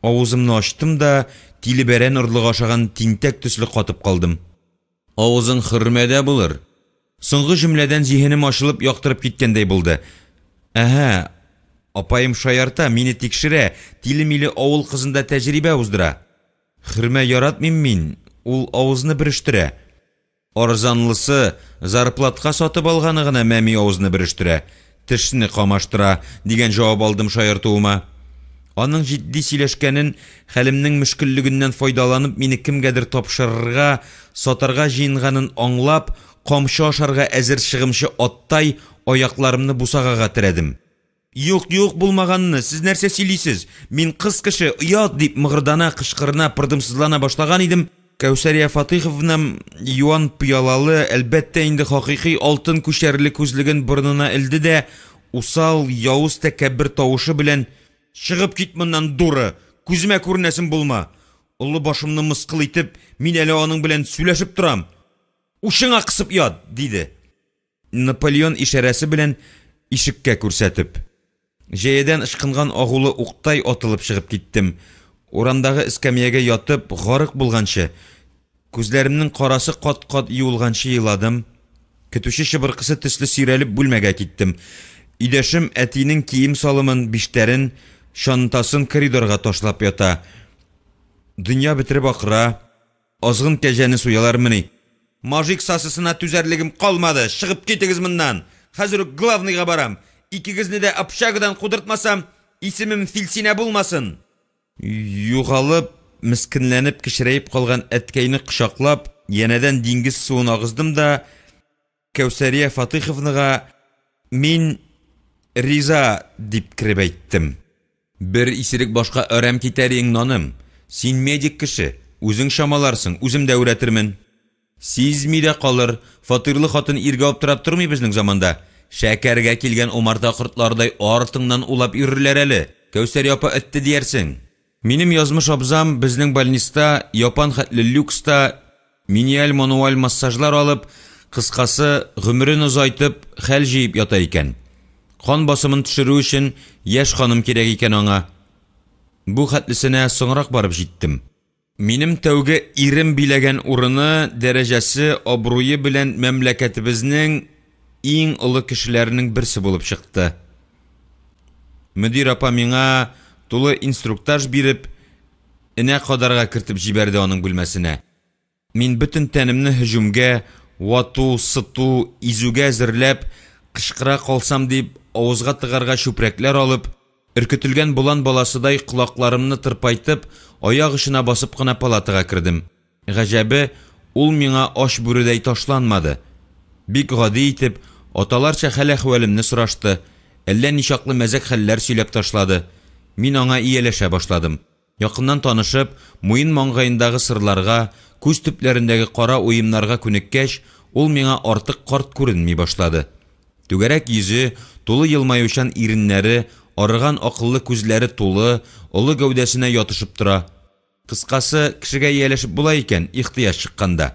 Авызымны ачтым да, тиле бәрән орлыгы ашаган тинтәк төсле катып калдым. Авызың хөрмәдә булыр. Соңгы җөмләдән зиһенем ачылып, яктырып киткәндәй булды. Әһә, апаем шаярта, мине тикшерә, тиле-миле авыл кызында тәҗрибә уздыра. Хөрмә яратмыйм мин, ул авызны бөрештерә. Арзанлысы, зарплатка сатып алганы гына мәми авызны бөрештерә, тешне камаштыра, дигән җавап алдым шаяртуыма. Аның җитди сөйләшкәнен, хәлемнең мөшкеллегеннән файдаланып мине кемгәдер тапшырырга, сатарга җыенганын аңлап, камчы ашарга әзер чыгымчы аттай аякларымны бусагага терәдем. Юк, юк, булмаганны, сез нәрсә сөйлисез? Мин кыз кеше, оят, дип мыгырдана, кычкырына, пырдымсызлана башлаган идем, Кәүсәрия Фатыйховнам юан пыялалы, әлбәттә инде хакыйкый алтын күчәрле күзлеген борынына элде дә, усал, явыз тәкәббер тавышы белән, Чыгып кит моннан, дура! Күземә күренәсең булма! Олы башымны мыскыл итеп, мин әле аның белән сүләшеп торам! Учыңа кысып ят! диде. Наполеон ишарәсе белән ишеккә күрсәтеп. Җәядән ычкынган агулы уктай атылып чыгып киттем. Урамдагы эскәмиягә ятып, гарык булганчы, күзләремнең карасы кат-кат юылганчы еладым. Көтүче чыбыркысы төсле сөйрәлеп бүлмәгә киттем. Өйдәшем әтинең кием-салымын, биштәрен, чантасын коридорга ташлап ята. Дөнья бетереп акыра. Азгын кәҗәне суялармыни? Мажик сасысына түзәрлегем калмады, чыгып китегез моннан! Хәзер үк главныйга барам! Икегезне дә общагадан кудыртмасам, исемем Филсинә булмасын! Югалып, мескенләнеп, кечерәеп калган әткәйне кочаклап, янәдән диңгез суын агыздым да, Кәүсәрия Фатыйховнага мин риза дип кереп әйттем. Бер исерек башка әрәм китәр иең, наным. Син медик кеше, үзең чамаларсың, үзем дә үрәтермен. Сизми дә калыр, фатирлы хатын иргә аптырап тормый безнең заманда. Шәкәргә килгән умарта кортларыдай артыңнан улап йөрерләр әле. Кәүсәрия апа этте диярсең. Минем язмыш абзам безнең больниста япан хәтле люкста миниаль-мануаль массажлар алып, кыскасы, гомерен озайтып, хәл җыеп ята икән. Кан басымын төшерү өчен яшь ханым кирәк икән аңа. Бу хәтлесенә соңрак барып җиттем. Минем тәүге ирем биләгән урыны, дәрәҗәсе, абруе белән мәмләкәтебезнең иң олы кешеләренең берсе булып чыкты. Мөдир апа миңа тулы инструктаж биреп, энә кадарга кертеп җибәрде аның бүлмәсенә. Мин бөтен тәнемне һөҗүмгә, вату, сыту, изүгә әзерләп, кычкыра калсам дип, авызга тыгарга чүпрәкләр алып, өркетелгән болан баласыдай колакларымны тырпайтып, аяк очына басып кына палатага кердем. Гаҗәбе, ул миңа ач бүредәй ташланмады. Бик гади итеп, аталарча хәл-әхвәлемне сорашты, әллә ничаклы мәзәк хәлләр сөйләп ташлады. Мин аңа ияләшә башладым. Якыннан танышып, муен-маңгаендагы сырларга, күз төпләрендәге кара уемнарга күнеккәч, ул миңа артык карт күренми башлады. Түгәрәк йөзе, тулы елмаючан иреннәре, арыган акыллы күзләре тулы, олы гәүдәсенә ятышып тора. Кыскасы, кешегә ияләшеп була икән, ихтыяҗ чыкканда.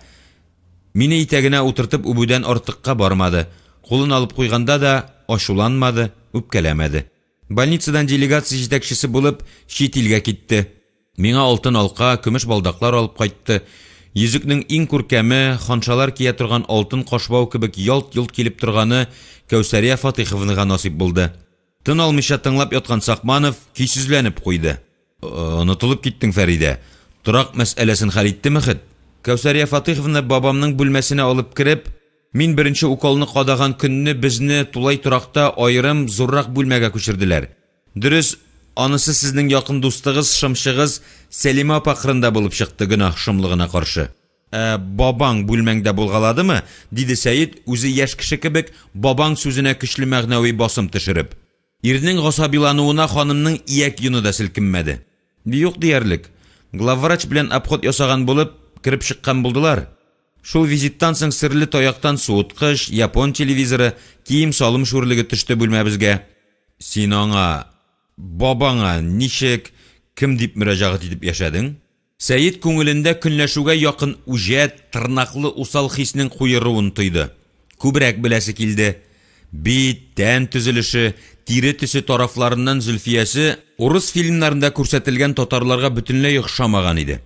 Мине итәгенә утыртып үбүдән артыкка бармады, кулын алып куйганда да ачуланмады, үпкәләмәде. Больницадан делегация җитәкчесе булып чит илгә китте. Миңа алтын алка, көмеш балдаклар алып кайтты. Йөзекнең иң күркәме, ханшалар кия торган алтын кашбау кебек ялт-йолт килеп торганы Кәүсәрия Фатыйховнага насыйп булды. Тын алмыйча тыңлап яткан Сакманов көйсезләнеп куйды. Онытылып киттең, Фәридә. Торак мәсьәләсен хәл иттеме хет? Кәүсәрия Фатыйховна бабамның бүлмәсенә алып кереп, Мин беренче уколны кадаган көнне безне тулай торакта аерым зуррак бүлмәгә күчерделәр. Дөрес, анысы сезнең якын дустыгыз, шымчыгыз Сәлимә апа кырында булып чыкты гөнаһ шомлыгына каршы. Ә бабаң бүлмәңдә булгаладымы? диде Сәет, үзе яшь кеше кебек, бабаң сүзенә көчле мәгънәви басым төшереп. Ирнең гасабилануына ханымның ияк йоны да селкенмәде. Юк диярлек. Главврач белән обход ясаган булып, кереп чыккан булдылар. Шул визиттан соң серле таяктан суыткыч, япон телевизоры, кием-салым шүрлеге төште бүлмәбезгә. Син аңа, бабаңа ничек, кем дип мөрәҗәгать итеп яшәдең? Сәет күңелендә көнләшүгә якын үҗәт, тырнаклы усал хиснең куеруын тойды. Күбрәк беләсе килде. Бит, тән төзелеше, тире төсе тарафларыннан Зөлфиясе урыс фильмнарында күрсәтелгән татарларга бөтенләй охшамаган иде.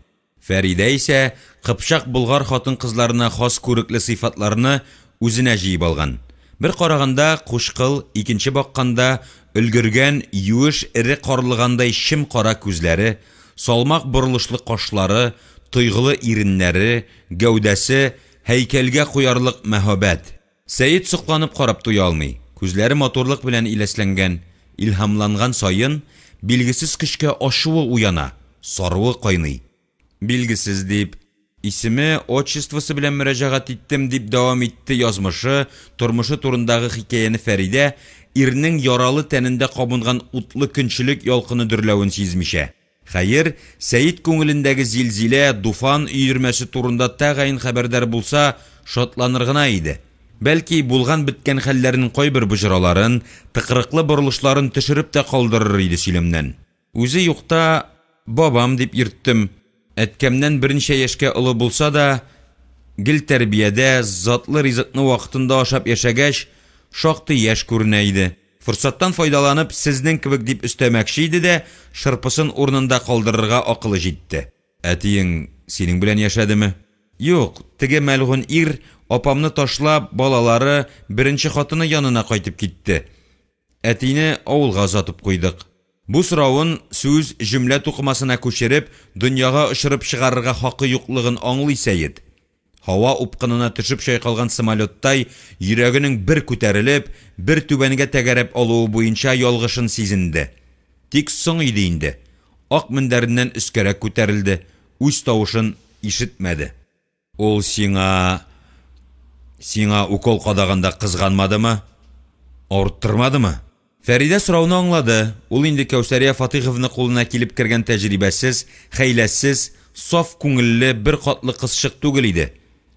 Фәридә исә кыпчак-болгар хатын-кызларына хас күрекле сыйфатларны үзенә җыеп алган. Бер караганда, кучкыл, икенче бакканда, өлгергән, юеш, эре карлыгандай чем-кара күзләре, салмак борылышлы кашлары, тойгылы иреннәре, гәүдәсе, һәйкәлгә куярлык мәһабәт. Сәет сокланып карап туя алмый, күзләре матурлык белән иләсләнгән, илһамланган саен, билгесез көчкә ачуы уяна, саруы кайный. Билгесез дип, исеме, отчествосы белән мөрәҗәгать иттем, дип дәвам итте язмышы, тормышы турындагы хикәяне Фәридә, ирнең яралы тәнендә кабынган утлы көнчелек ялкыны дөрләвен сизмичә. Хәер, Сәет күңелендәге зилзилә, дуфан өермәсе турында тәгаен хәбәрдар булса, шатланыр гына иде. Бәлки, булган-беткән хәлләрнең кайбер боҗраларын, тыкрыклы борылышларын төшереп тә калдырыр иде сөйләмнән. Үзе юкта бабам дип йөрттем. Әткәмнән берничә яшькә олы булса да, гел тәрбиядә, затлы ризыкны вакытында ашап яшәгәч, шактый яшь күренә иде. Форсаттан файдаланып, сезнең кебек дип өстәмәкче иде дә, шырпысын урынында калдырырга акылы җитте. Әтиең синең белән яшәдеме? Юк, теге мәлгунь ир, апамны ташлап, балалары, беренче хатыны янына кайтып китте. Әтине авылга озатып куйдык. Бу соравын сүз, җөмлә тукымасына күчереп, дөньяга очырып чыгарырга хакы юклыгын аңлый Сәет. Һава упкынына төшеп чайкалган самолеттай йөрәгенең бер күтәрелеп, бер түбәнгә тәгәрәп алуы буенча ялгышын сизенде. Тик соң иде инде. Ак мендәреннән өскәрәк күтәрелде, үз тавышын ишетмәде. Ул сиңа... сиңа укол кадаганда кызганмадымы? Авырттырмадымы? Фәридә сорауны аңлады, ул инде Кәүсәрия Фатыйховна кулына килеп кергән тәҗрибәсез, хәйләсез, саф күңелле, беркатлы кызчык түгел иде.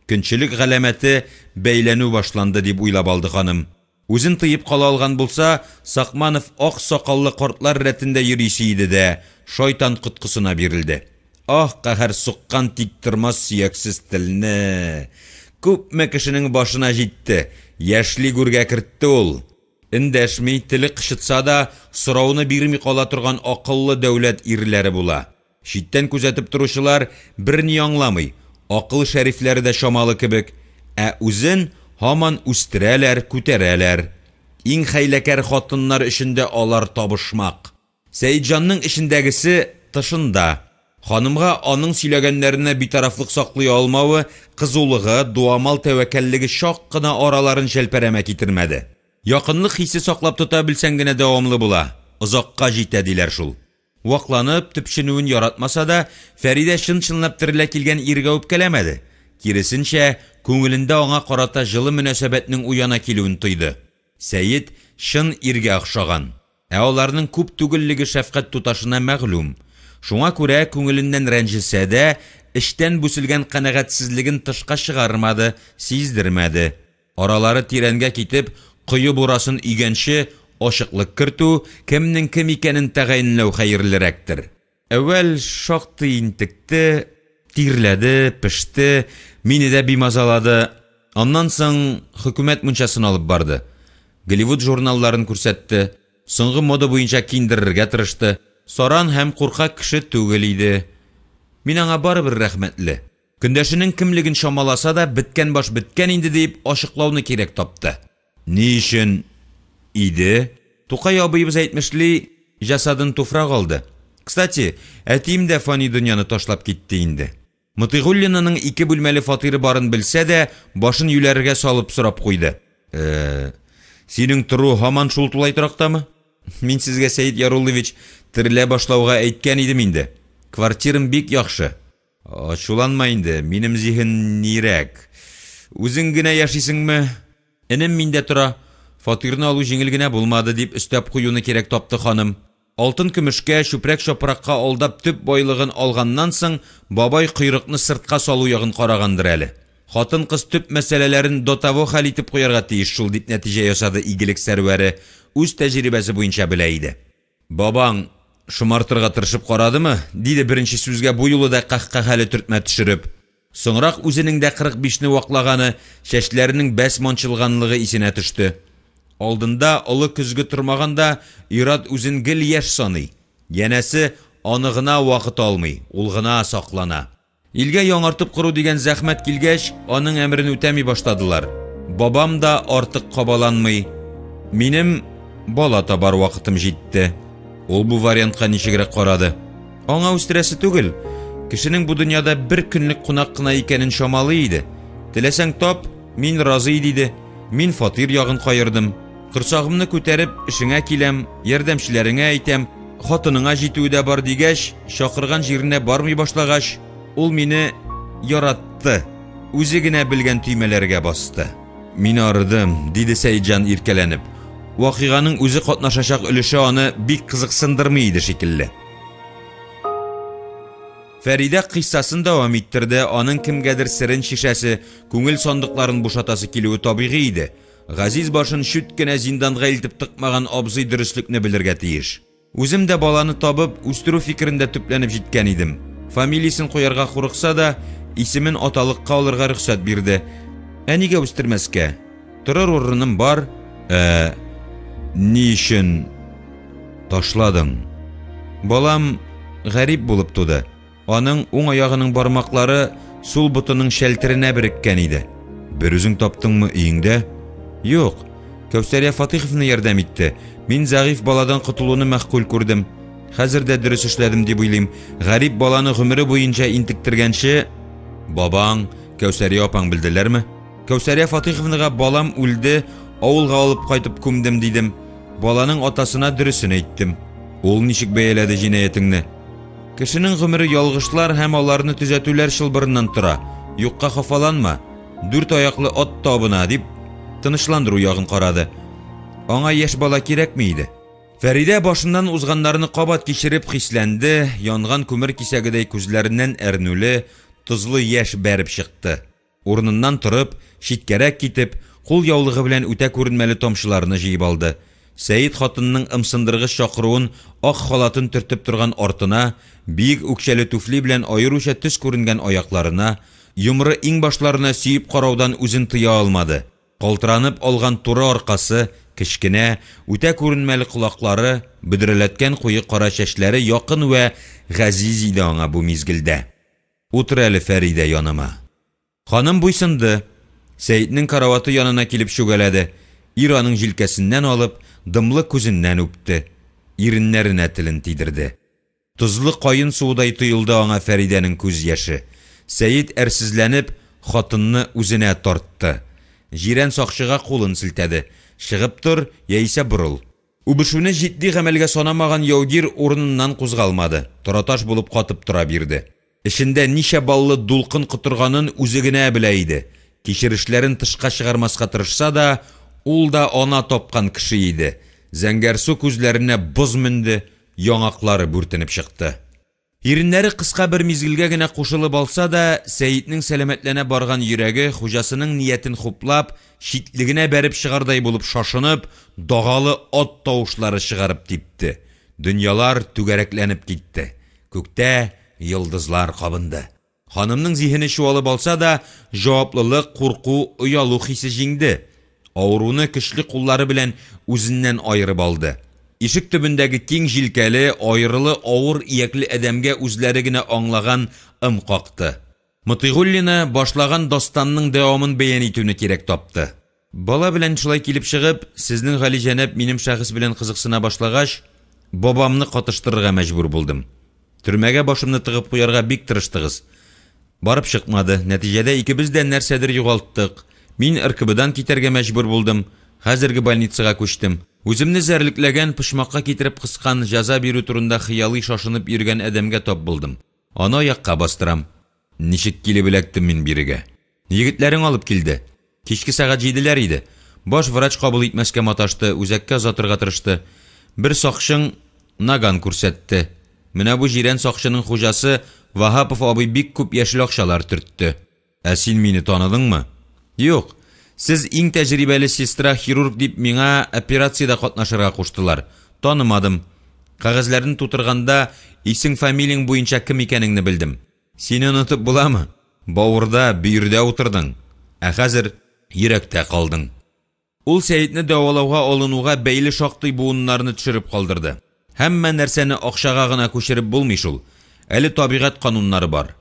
Көнчелек галәмәте, бәйләнү башланды, дип уйлап алды ханым. Үзен тыеп кала алган булса, Сакманов ак сакаллы картлар рәтендә йөрисе иде дә, шайтан коткысына бирелде. Аһ, каһәр суккан тиктормас сөяксез телне! Күпме кешенең башына җитте, яшьли гүргә кертте ул! Эндәшми, теле кычытса да, сорауны бирми кала торган акыллы дәүләт ирләре була. Читтән күзәтеп торучылар берни аңламый, акыл шәрифләре дә чамалы кебек. Ә үзен һаман үстерәләр, күтәрәләр. Иң хәйләкәр хатыннар өчен дә алар табышмак. Сәетҗанның эчендәгесе тышында. Ханымга аның сөйләгәннәренә битарафлык саклый алмавы, кызулыгы, дуамал тәвәккәллеге чак кына араларын чәлпәрәмә китермәде. Якынлык хисе саклап тота белсәң генә дәвамлы була, озакка җитә, диләр шул. Вакланып, төпченүен яратмаса да, Фәридә чын-чынлап терелә килгән иргә үпкәләмәде. Киресенчә, күңелендә аңа карата җылы мөнәсәбәтнең уяна килүен тойды. Сәет чын иргә охшаган. Ә аларның күп түгеллеге шәфкать туташына мәгълүм. Шуңа күрә, күңеленнән рәнҗесә дә, эчтән бүселгән канәгатьсезлеген тышка чыгармады, сиздермәде. Аралары тирәнгә китеп, кое бурасын өйгәнче, ачыклык кертү, кемнең кем икәнен тәгаенләү хәерлерәктер. Әүвәл шактый интекте, тирләде, пеште, мине дә бимазалады. Аннан соң хөкүмәт мунчасына алып барды. Голливуд журналларын күрсәтте, соңгы мода буенча киендерергә тырышты. Саран һәм куркак кеше түгел иде. Мин аңа барыбер рәхмәтле. Көндәшенең кемлеген чамаласа да, беткән баш беткән инде дип, ачыклауны кирәк тапты. Ни өчен иде? Тукай абыебыз әйтмешли, җәсадын туфрак алды. Кстати, әтием дә фани дөньяны ташлап китте инде. Мотыйгуллинаның ике бүлмәле фатиры барын белсә дә, башын юләргә салып сорап куйды. Э, синең тору һаман шул тулай торактамы? Мин сезгә, Сәет Яруллович, терелә башлауга әйткән идем инде. Квартирам бик яхшы. Ачуланма инде, минем зиһен нирәк. Үзең генә яшисеңме? Энем миндә тора. Фатирны алу җиңел генә булмады, дип өстәп куюны кирәк тапты ханым. Алтын-көмешкә, чүпрәк-чапракка алдап төп байлыгын алганнан соң, бабай койрыкны сыртка салу ягын карагандыр әле. Хатын-кыз төп мәсьәләләрен до того хәл итеп куярга тиеш шул, дип нәтиҗә ясады игелек сәрвәре, үз тәҗрибәсе буенча белә иде. Бабаң шомартырга тырышып карадымы? диде беренче сүзгә бу юлы да каһкаһәле төртмә төшереп. Соңрак үзенең дә 45 не ваклаганы, чәчләренең бәс манчылганлыгы исенә төште. Алдында олы көзге тормаганда, ир-ат үзен гел яшь саный. Янәсе, аны гына вакыт алмый, ул гына саклана. Илгә яңартып кору дигән зәхмәт килгәч, аның әмерен үтәми башладылар. Бабам да артык кабаланмый. Минем бала табар вакытым җитте. Ул бу вариантка ничегрәк карады? Аңа үстерәсе түгел. Кешенең бу дөньяда бер көнлек кунак кына икәнен чамалый иде. Теләсәң тап, мин разый, диде. Мин фатир ягын каердым. Корсагымны күтәреп, эшеңә киләм, ярдәмчеләреңә әйтәм, хатыныңа җитүе дә бар дигәч, чакырган җиренә бармый башлагач, ул мине яратты. Үзе генә белгән төймәләргә басты. Мин арыдым, диде Сәетҗан иркәләнеп. Вакыйганың үзе катнашачак өлеше аны бик кызыксындырмый иде шикелле. Фәридә кыйссасын дәвам иттерде, аның кемгәдер серен чишәсе, күңел сандыкларын бушатасы килүе табигый иде. Газиз башын чүт кенә зинданга илтеп тыкмаган абзый дөреслекне белергә тиеш. Үзем дә баланы табып, үстерү фикерендә төпләнеп җиткән идем. Фамилиясен куярга курыкса да, исемен аталыкка алырга рөхсәт бирде. Ә нигә үстермәскә? Торыр урыным бар. Ә ни өчен ташладың? Балам гарип булып туды. Аның уң аягының бармаклары сул ботының шәлтеренә береккән иде. Берүзең таптыңмы өеңдә? Юк. Кәүсәрия Фатыйховна ярдәм итте. Мин зәгыйфь баладан котылуны мәгъкуль күрдем. Хәзер дә дөрес эшләдем дип уйлыйм. Гарип баланы гомере буенча интектергәнче, бабаң, Кәүсәрия апаң белделәрме? Кәүсәрия Фатыйховнага балам үлде, авылга алып кайтып күмдем, дидем. Баланың атасына дөресен әйттем. Ул ничек бәяләде җинаятеңне? Кешенең гомере ялгышлар һәм аларны төзәтүләр чылбырыннан тора. Юкка хафаланма. Дүрт аяклы ат та абына, дип тынычландыру ягын карады. Аңа яшь бала кирәкми иде. Фәридә башыннан узганнарны кабат кичереп хисләнде, янган күмер кисәгедәй күзләреннән әрнүле, тозлы яшь бәреп чыкты. Урыныннан торып, читкәрәк китеп, кулъяулыгы белән үтә күренмәле тамчыларны җыеп алды. Сәет хатынының ымсындыргыч чакыруын ак халатын төртеп торган артына, биек үкчәле түфли белән аеруча төз күренгән аякларына, йомры иңбашларына сөеп караудан үзен тыя алмады. Калтыранып алган туры аркасы, кечкенә, үтә күренмәле колаклары, бөдрәләткән куе кара чәчләре якын вә газиз иде аңа бу мизгелдә. Утыр әле, Фәридә, яныма. Ханым буйсынды. Сәетнең караваты янына килеп чүгәләде. Ир аның җилкәсеннән алып, дымлы күзеннән үпте. Иреннәренә телен тидерде. Тозлы каен суыдай тоелды аңа Фәридәнең күз яше. Сәет, әрсезләнеп, хатынны үзенә тартты. Җирән сакчыга кулын селтәде. Чыгып тор, яисә борыл. Үбешүне җитди гамәлгә санамаган яугир урыныннан кузгалмады, тораташ булып катып тора бирде. Эчендә ничә баллы дулкын котырганын үзе генә белә иде. Кичерешләрен тышка чыгармаска тырышса да, ул да ана тапкан кеше иде. Зәңгәрсу күзләренә боз менде, яңаклары бүртенеп чыкты. Иреннәре кыска бер мизгелгә генә кушылып алса да, Сәетнең сәламәтләнә барган йөрәге, хуҗасының ниятен хуплап, читлегенә бәреп чыгардай булып шашынып, дагалы ат тавышлары чыгарып типте. Дөньялар түгәрәкләнеп китте. Күктә йолдызлар кабынды. Ханымның зиһене чуалып алса да, җаваплылык, курку, оялу хисе җиңде. Авыруны көчле куллары белән үзеннән аерып алды. Ишек төбендәге киң җилкәле, аерылы авыр иякле адәмгә үзләре генә аңлаган ым какты. Мотыйгуллина башлаган дастанның дәвамын бәян итүне кирәк тапты. Бала белән шулай килеп чыгып, сезнең галиҗәнап минем шәхес белән кызыксына башлагач, бабамны катыштырырга мәҗбүр булдым. Төрмәгә башымны тыгып куярга бик тырыштыгыз. Барып чыкмады. Нәтиҗәдә икебез дә нәрсәдер югалттык. Мин РКБдан китәргә мәҗбүр булдым. Хәзерге больницага күчтем. Үземне зәрлекләгән, почмакка китереп кыскан, җәза бирү турында хыялый шашынып йөргән адәмгә тап булдым. Аны аякка бастырам. Ничек килеп эләктем мин бирегә? Егетләрең алып килде. Кичке сәгать җиделәр иде. Баш врач кабул итмәскә маташты, үзәккә озатырга тырышты. Бер сакчың наган күрсәтте. Менә бу җирән сакчының хуҗасы Ваһапов абый бик күп яшел акчалар төртте. Ә син мине таныдыңмы? Юк. Сез иң тәҗрибәле сестра-хирург дип миңа операциядә катнашырга куштылар. Танымадым. Кәгазьләрне тутырганда исең-фамилияң буенча кем икәнеңне белдем. Сине онытып буламы? Бавырда, бөердә утырдың. Ә хәзер йөрәктә калдың. Ул Сәетне дәвалауга алынуга бәйле шактый буыннарны төшереп калдырды. Һәммә нәрсәне акчага гына күчереп булмый шул. Әле табигать кануннары бар.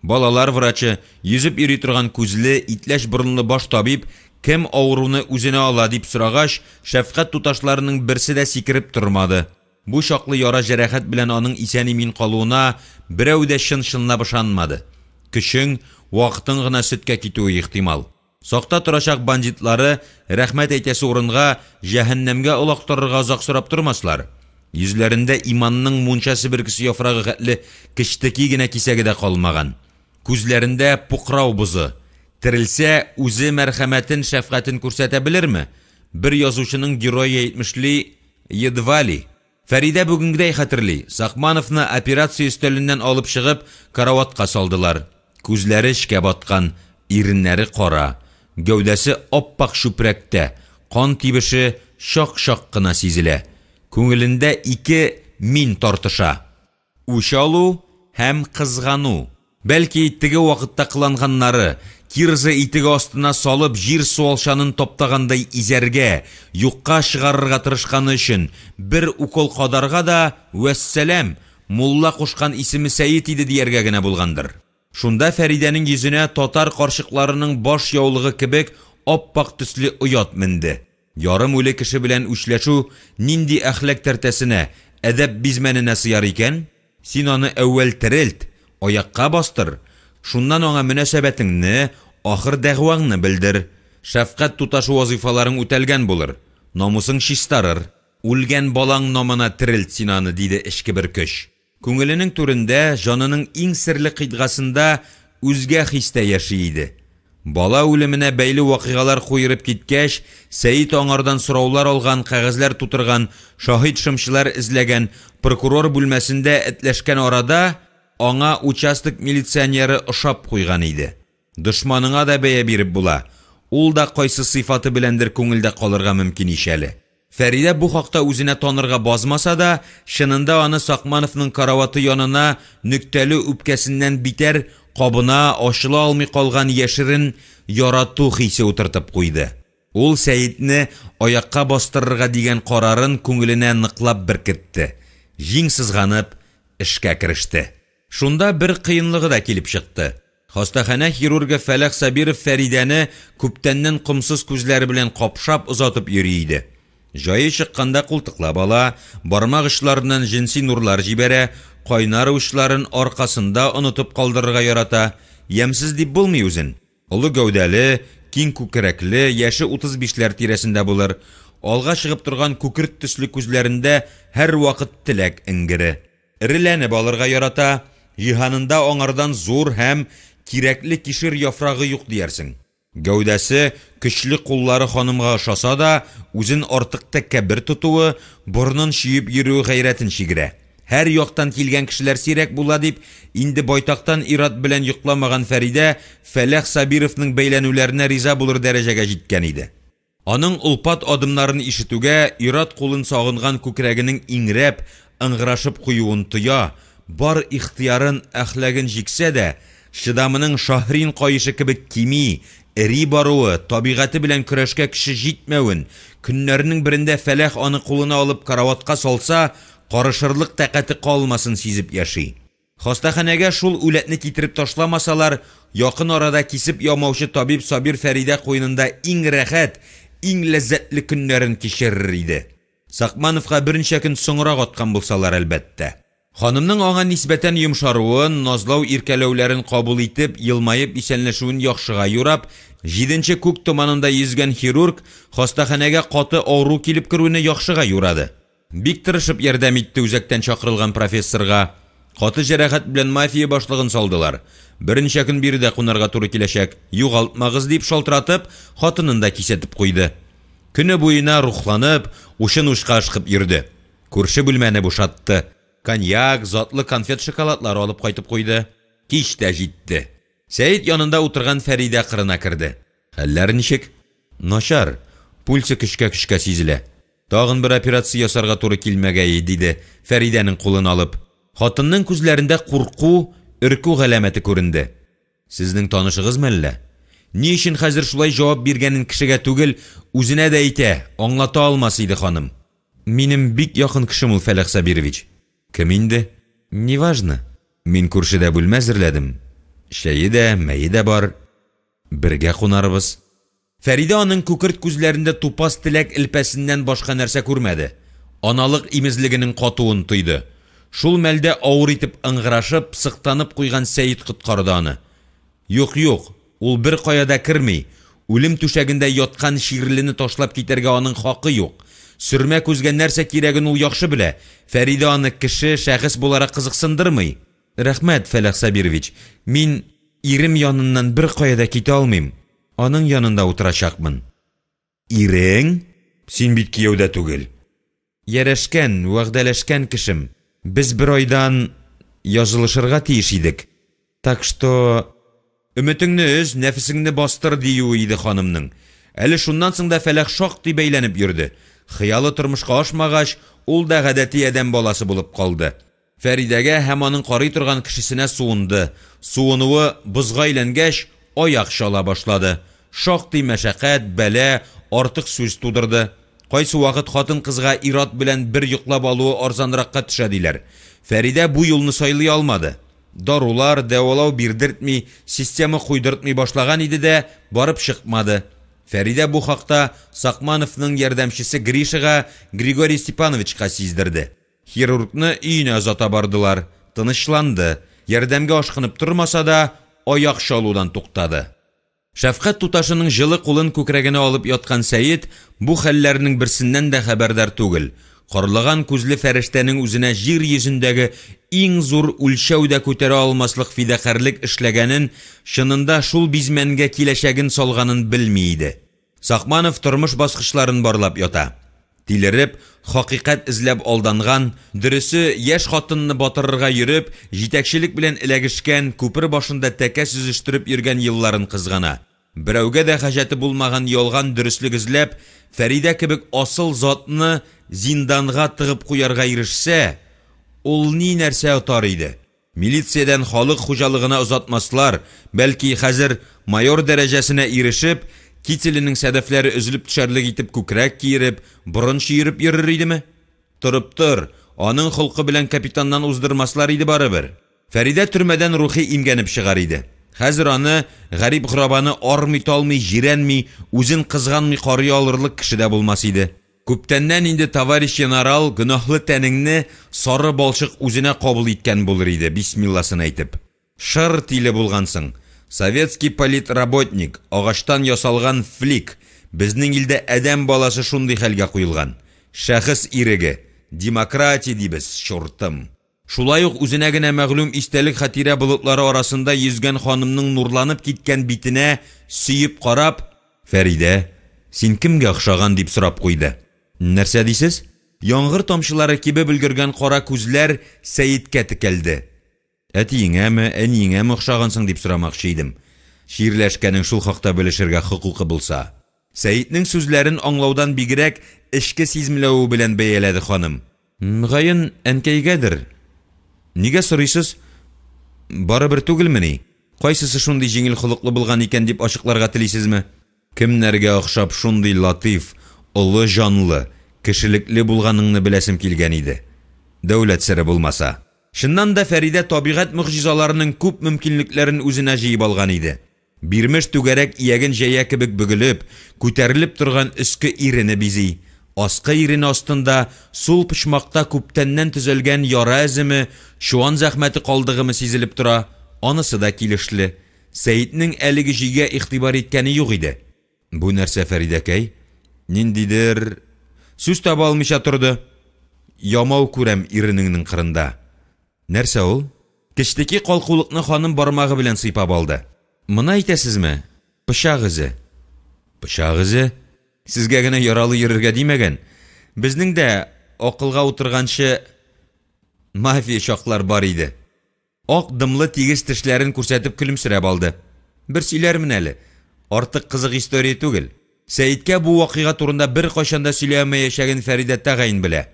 Балалар врачы, йөзеп йөри торган күзле, итләч борынлы баш табиб кем авыруны үзенә ала дип сорагач, шәфкать туташларының берсе дә сикереп тормады. Бу чаклы яра-җәрәхәт белән аның исән-имин калуына берәү дә чын-чынлап ышанмады. Көчең, вакытың гына сөткә китүе ихтимал. Сакта торачак бандитлары, рәхмәт әйтәсе урынга, җәһәннәмгә олактырырга озак сорап тормаслар. Йөзләрендә иманның мунча себеркесе яфрагы хәтле кечтеки генә кисәге дә калмаган. Күзләрендә пукрау бозы. Терелсә, үзе мәрхәмәтен, шәфкатен күрсәтә белерме? Бер язучының герое әйтмешли, едва ли. Фәридә бүгенгедәй хәтерли, Сакмановны операция өстәленнән алып чыгып, караватка салдылар. Күзләре эчкә баткан, иреннәре кара. Гәүдәсе ап-ак чүпрәктә, кан тибеше чак-чак кына сизелә. Күңелендә ике мин тартыша. Үч алу һәм кызгану. Бәлки, теге вакытта кыланганнары, кирза итеге астына салып җир суалчанын таптагандай изәргә, юкка чыгарырга тырышканы өчен, бер укол кадарга да, вәссәлам, мулла кушкан исеме Сәет иде дияргә генә булгандыр. Шунда Фәридәнең йөзенә татар карчыкларының баш яулыгы кебек ап-ак төсле оят менде. Ярым үле кеше белән үчләшү нинди әхлак тәртәсенә, әдәп бизмәненә сыяр икән? Син аны әүвәл терелт, аякка бастыр, шуннан аңа мөнәсәбәтеңне, ахыр дәгъваңны белдер. Шәфкать туташы вазыйфаларың үтәлгән булыр, намусың чистарыр. Үлгән балаң намына терелт син аны, диде эчке бер көч. Күңеленең түрендә, җанының иң серле кыйтгасында үзгә хис тә яши иде. Бала үлеменә бәйле вакыйгалар куерып киткәч, Сәет аңардан сораулар алган, кәгазьләр тутырган, шаһит-шымчылар эзләгән, прокурор бүлмәсендә этләшкән арада аңа участок милиционеры ошап куйган иде. Дошманыңа да бәя биреп була, ул да кайсы сыйфаты беләндер күңелдә калырга мөмкин ич әле. Фәридә бу хакта үзенә танырга базмаса да, чынында аны Сакмановның караваты янына нөктәле үпкәсеннән битәр кабына, ачыла алмый калган яшерен ярату хисе утыртып куйды. Ул Сәетне аякка бастырырга дигән карарын күңеленә ныклап беркетте, җиң сызганып эшкә кереште. Шунда бер кыенлыгы да килеп чыкты. Хастаханә хирургы Фәлах Сабиров Фәридәне күптәннән комсыз күзләре белән капшап озатып йөри иде. Җае чыкканда култыклап ала, бармак очларыннан җенси нурлар җибәрә, кайнар учларын аркасында онытып калдырырга ярата. Ямьсез дип булмый үзен. Олы гәүдәле, киң күкрәкле, яше 35 ләр тирәсендә булыр. Алга чыгып торган күкерт төсле күзләрендә һәрвакыт теләк эңгере. Эреләнеп алырга ярата, җиһанында аңардан зур һәм кирәкле кишер яфрагы юк диярсең. Гәүдәсе, көчле куллары ханымга ошаса да, үзен артык тәкәббер тотуы, борынын чөеп йөрүе гайрәтен чигерә. Һәр яктан килгән кешеләр сирәк була дип, инде байтактан ир-ат белән йокламаган Фәридә Фәлах Сабировның бәйләнүләренә риза булыр дәрәҗәгә җиткән иде. Аның олпат адымнарын ишетүгә, ир-ат кулын сагынган күкрәгенең иңрәп, ыңгырашып куюын тоя, бар ихтыярын, әхлагын җиксә дә, чыдамының Шаһрин каешы кебек кими, эри баруы, табигате белән көрәшкә көче җитмәвен, көннәрнең берендә Фәлах аны кулына алып караватка салса, карышырлык тәкате калмасын сизеп яши. Хастаханәгә шул үләтне китереп ташламасалар, якын арада кисеп ямаучы табиб Сабир Фәридә куенында иң рәхәт, иң ләззәтле көннәрен кичерер иде. Сакмановка берничә көн соңрак аткан булсалар, әлбәттә. Ханымның аңа нисбәтән йомшаруын, назлау-иркәләүләрен кабул итеп, елмаеп исәнләшүен яхшыга юрап, җиденче күк томанында йөзгән хирург хастаханәгә каты авыру килеп керүне яхшыга юрады. Бик тырышып ярдәм итте үзәктән чакырылган профессорга. Каты җәрәхәт белән мафия башлыгын салдылар. Берничә көн биредә кунарга туры киләчәк, югалтмагыз, дип шалтыратып, хатынын да кисәтеп куйды. Көне буена рухланып, учын учка ышкып йөрде. Күрше бүлмәне бушатты. Коньяк, затлы конфет-шоколадлар алып кайтып куйды. Кич тә җитте. Сәет янында утырган Фәридә кырына керде. Хәлләр ничек? Начар. Пульсы көчкә-көчкә сизелә. Тагын бер операция ясарга туры килмәгәе, диде, Фәридәнең кулын алып. Хатынның күзләрендә курку, өркү галәмәте күренде. Сезнең танышыгызмы әллә? Ни өчен хәзер шулай җавап биргәнен кешегә түгел, үзенә дә әйтә, аңлата алмас иде ханым. Минем бик якын кешем ул, Фәләх Сабирович. Кем инде? Неважно. Мин күршедә бүлмә әзерләдем. Чәе дә, мәе дә бар. Бергә кунарбыз. Фәридә аның күкерт күзләрендә тупас теләк элпәсеннән башка нәрсә күрмәде. Аналык имезлегенең катуын тойды. Шул мәлдә авыр итеп ыңгырашып, сыктанып куйган Сәет коткарды аны. Юк, юк, ул беркая да керми, үлем түшәгендә яткан чирлене ташлап китәргә аның хакы юк. Сөрмә күзгә нәрсә кирәген ул яхшы белә, Фәридә аны кеше, шәхес буларак кызыксындырмый. Рәхмәт, Фәләх Сабирович, мин ирем яныннан беркая да китә алмыйм, аның янында утырачакмын. Ирең? Син бит кияүдә түгел. Ярәшкән, вәгъдәләшкән кешем. Без бер айдан язылышырга тиеш идек. Так что. Өметеңне өз, нәфесеңне бастыр, диюе иде ханымның. Әле шуннан соң да Фәләх шактый бәйләнеп йөрде. Хыялы тормышка ашмагач, ул да гадәти адәм баласы булып калды. Фәридәгә һәм аның карый торган кешесенә суынды. Суынуы бозга әйләнгәч, аяк чала башлады. Шактый мәшәкать, бәла, артык сүз тудырды. Кайсы вакыт хатын-кызга ир-ат белән бер йоклап алуы арзанракка төшә, диләр. Фәридә бу юлны сайлый алмады. Дарулар, дәвалау бирдертми, система куйдыртмый башлаган иде дә, барып чыкмады. Фәридә бу хакта Сакмановның ярдәмчесе Гришага, Григорий Степановичка сиздерде. Хирургны өенә озата бардылар. Тынычланды. Ярдәмгә ашкынып тормаса да, аяк чалудан туктады. Шәфкать туташының җылы кулын күкрәгенә алып яткан Сәет бу хәлләрнең берсеннән дә хәбәрдар түгел. Карлыган күзле фәрештәнең үзенә җир йөзендәге иң зур үлчәү дә күтәрә алмаслык фидакарьлек эшләгәнен, чынында шул бизмәнгә киләчәген салганын белми иде. Сакманов тормыш баскычларын барлап ята. Тилереп, хакыйкать эзләп алданган, дөресе, яшь хатынны батырырга йөреп, җитәкчелек белән эләгешкән, күпер башында тәкә сөзештереп йөргән елларын кызгана. Берәүгә дә хаҗәте булмаган ялган дөреслек эзләп, Фәридә кебек асыл затны зинданга тыгып куярга ирешсә, ул ни нәрсә отар иде? Милициядән халык хуҗалыгына озатмаслар, бәлки, хәзер майор дәрәҗәсенә ирешеп, кителенең сәдәфләре өзелеп төшәрлек итеп күкрәк киереп, борын чөереп йөрер идеме? Торып тор, аның холкы белән капитаннан уздырмаслар иде барыбер. Фәридә төрмәдән рухи имгәнеп чыгар иде. Хәзер аны, гарип-горабаны армый-талмый, җирәнми, үзен кызганмый карый алырлык кеше дә булмас иде. Күптәннән инде товарищ янарал гөнаһлы тәнеңне сары балчык үзенә кабул иткән булыр иде, бисмилласын әйтеп. Шыр тиле булгансың. Советский политработник, агачтан ясалган флик, безнең илдә адәм баласы шундый хәлгә куелган. Шәхес иреге, демократия дибез, чуртым. Шулай ук үзенә генә мәгълүм истәлек-хатирә болытлары арасында йөзгән ханымның нурланып киткән битенә сөеп карап, Фәридә, син кемгә охшаган? дип сорап куйды. Нәрсә дисез? Яңгыр тамчылары кибеп өлгергән кара күзләр Сәеткә текәлде. Әтиеңәме, әниеңәме охшагансың дип сорамакчы идем. Чирләшкәнең шул хакта белешергә хокукы булса. Сәетнең сүзләрен аңлаудан бигрәк эчке сиземләве белән бәяләде ханым. Мөгаен, әнкәйгәдер. Нигә сорыйсыз? Барыбер түгелмени? Кайсысы шундый җиңел холыклы булган икән дип ачыкларга телисезме? Кемнәргә охшап шундый латыйф, олы җанлы, кешелекле булганыңны беләсем килгән иде. Дәүләт сере булмаса. Чыннан да Фәридә табигать могҗизаларының күп мөмкинлекләрен үзенә җыеп алган иде. Бирмеш түгәрәк ияген җәя кебек бөгелеп, күтәрелеп торган өске ирене бизи. Аскы ирене астында, сул почмакта күптәннән төзәлгән яра эземе, чуан зәхмәте калдыгымы сизелеп тора, анысы да килешле. Сәетнең әлеге җөйгә игътибар иткәне юк иде. Бу нәрсә, Фәридәкәй? Ниндидер. Сүз таба алмыйча торды. Ямау күрәм иренеңнең кырында. Нәрсә ул? Кечтеки калкулыкны ханым бармагы белән сыйпап алды. Моны әйтәсезме? Пычак эзе. Пычак эзе? Сезгә генә яралы йөрергә димәгән. Безнең дә акылга утырганчы мафия чаклар бар иде. Ак дымлы тигез тешләрен күрсәтеп көлемсерәп алды. Бер сөйләрмен әле. Артык кызык история түгел. Сәеткә бу вакыйга турында беркайчан да сөйләмәячәген Фәридә тәгаен белә.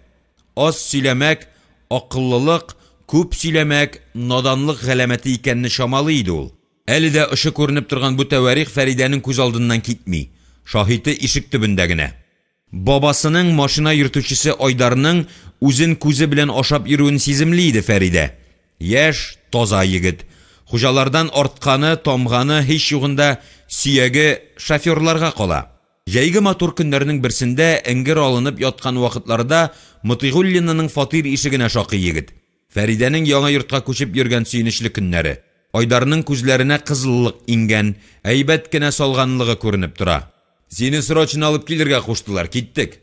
Аз сөйләмәк, акыллылык, күп сөйләмәк, наданлык галәмәте икәнне чамалый иде ул. Әле дә очы күренеп торган бу тәвәрих Фәридәнең күз алдыннан китми. Шаһиты ишек төбендә генә. Бабасының машина йөртүчесе Айдарның үзен күзе белән ашап йөрүен сиземли иде Фәридә. Яшь, таза егет. Хуҗалардан артканы, тамганы, һич югында, сөяге шоферларга кала. Җәйге матур көннәрнең берсендә, эңгер алынып яткан вакытларда Мотыйгуллинаның фатир ишегенә шакый егет. Фәридәнең яңа йортка күчеп йөргән сөенечле көннәре. Айдарның күзләренә кызыллык иңгән, әйбәт кенә салганлыгы күренеп тора. Сине срочно алып килергә куштылар, киттек.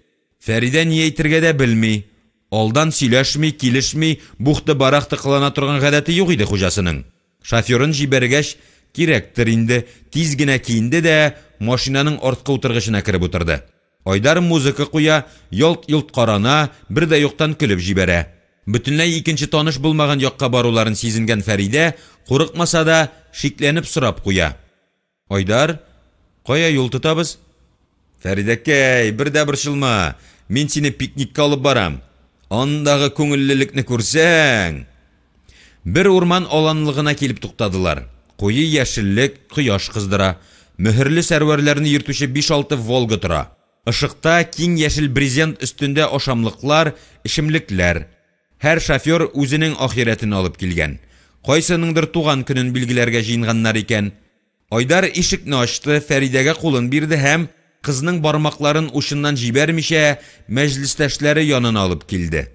Фәридә ни әйтергә дә белми. Алдан сөйләшми, килешми, бухты-барахты кылана торган гадәте юк иде хуҗасының. Шоферын җибәргәч, кирәктер инде, тиз генә киенде дә машинаның арткы утыргычына кереп утырды. Айдар музыка куя, ялт-йолт карана, бер дә юктан көлеп җибәрә. Бөтенләй икенче таныш булмаган якка баруларын сизенгән Фәридә, курыкмаса да, шикләнеп сорап куя. Айдар, кая юл тотабыз? Фәридәкәй, бер дә борчылма, мин сине пикникка алып барам. Андагы күңеллелекне күрсәң! Бер урман аланлыгына килеп туктадылар. Куе яшеллек, кояш кыздыра. Мөһерле сәрвәрләрне йөртүче биш-алты Волга тора. Ышыкта, киң яшел брезент өстендә ашамлыклар, эчемлекләр. Һәр шофер үзенең ахирәтен алып килгән. Кайсыныңдыр туган көнен билгеләргә җыенганнар икән. Айдар ишекне ачты, Фәридәгә кулын бирде һәм, кызның бармакларын учыннан җибәрмичә, мәҗлестәшләре янына алып килде.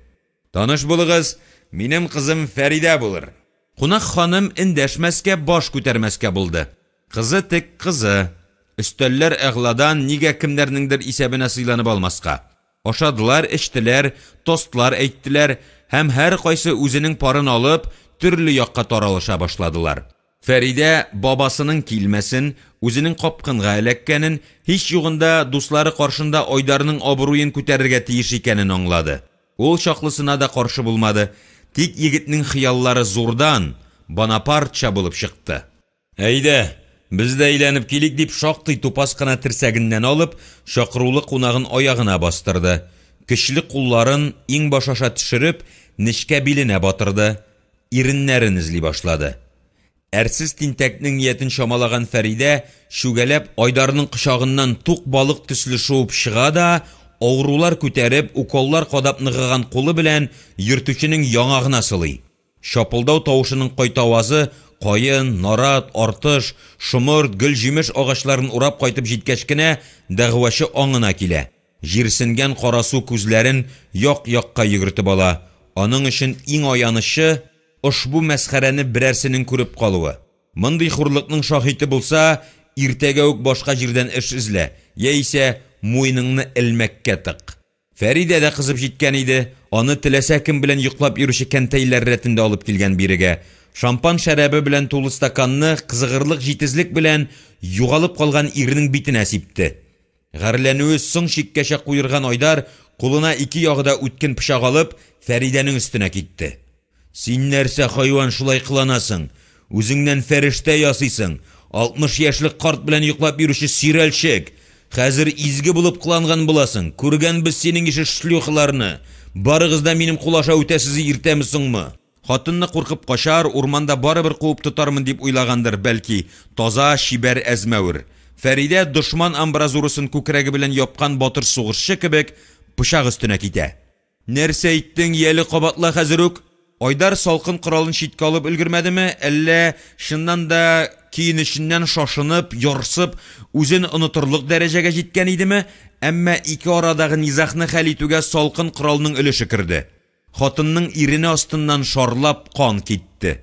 Таныш булыгыз, минем кызым Фәридә булыр. Кунак ханым эндәшмәскә, баш күтәрмәскә булды. Кызы тек кызы. Өстәлләр әгъладан, нигә кемнәрнеңдер исәбенә сыйланып алмаска? Ашадылар, эчтеләр, тостлар әйттеләр һәм һәркайсы үзенең парын алып, төрле якка таралыша башладылар. Фәридә бабасының килмәсен, үзенең капкынга эләккәнен, һич югында дуслары каршында Айдарның абруен күтәрергә тиеш икәнен аңлады. Ул чаклысына да каршы булмады, тик егетнең хыяллары зурдан, Бонапартча булып чыкты. Әйдә, без дә әйләнеп килик, дип шактый тупас кына терсәгеннән алып, чакырулы кунагын аягына бастырды. Көчле кулларын иңбаш аша төшереп, нечкә биленә батырды, иреннәрен эзли башлады. Әрсез тинтәкнең ниятен чамалаган Фәридә, чүгәләп, Айдарның кочагыннан тук балык төсле шуып чыга да, авырулар күтәреп, уколлар кадап ныгыган кулы белән йөртүченең яңагына сылый. Чапылдау тавышының кайтавазы каен, нарат, артыш, шомырт, гөлҗимеш агачларын урап кайтып җиткәч кенә дәгъвачы аңына килә, җирсенгән карасу күзләрен як-якка йөгертеп ала. Аның өчен иң аянычы, ошбу мәсхәрәне берәрсенең күреп калуы. Мондый хурлыкның шаһиты булса, иртәгә үк башка җирдән эш эзлә, яисә муеныңны элмәккә тык. Фәридә дә кызып җиткән иде, аны теләсә кем белән йоклап йөрүче кәнтәйләр рәтендә алып килгән бирегә. Шампан шәрабе белән тулы стаканны кызыгырлык җитезлек белән югалып калган ирнең битенә сипте. Гарьләнүе соң чиккәчә куерган Айдар, кулына ике ягы да үткен пычак алып, Фәридәнең өстенә китте. Син нәрсә, хайван, шулай кыланасың? Үзеңнән фәрештә ясыйсың! 60 яшьлек карт белән йоклап йөрүче сөйрәлчек! Хәзер изге булып кыланган буласың! Күргәнбез синең ише шлюхаларны! Барыгыз да минем кул аша үтәсез иртәме-соңмы! Хатынны куркып качар, урманда барыбер куып тотармын дип уйлагандыр, бәлки, таза, чибәр әзмәвер. Фәридә, дошман амбразурасын күкрәге белән япкан батыр сугышчы кебек, пычак өстенә китә. Нәрсә әйттең, яле кабатла хәзер үк! Айдар салкын коралын читкә алып өлгермәдеме, әллә, чыннан да, көенеченнән шашынып, ярсып, үзен онытырлык дәрәҗәгә җиткән идеме, әмма ике арадагы низагны хәл итүгә салкын коралның өлеше керде. Хатынның ирене астыннан шарлап кан китте.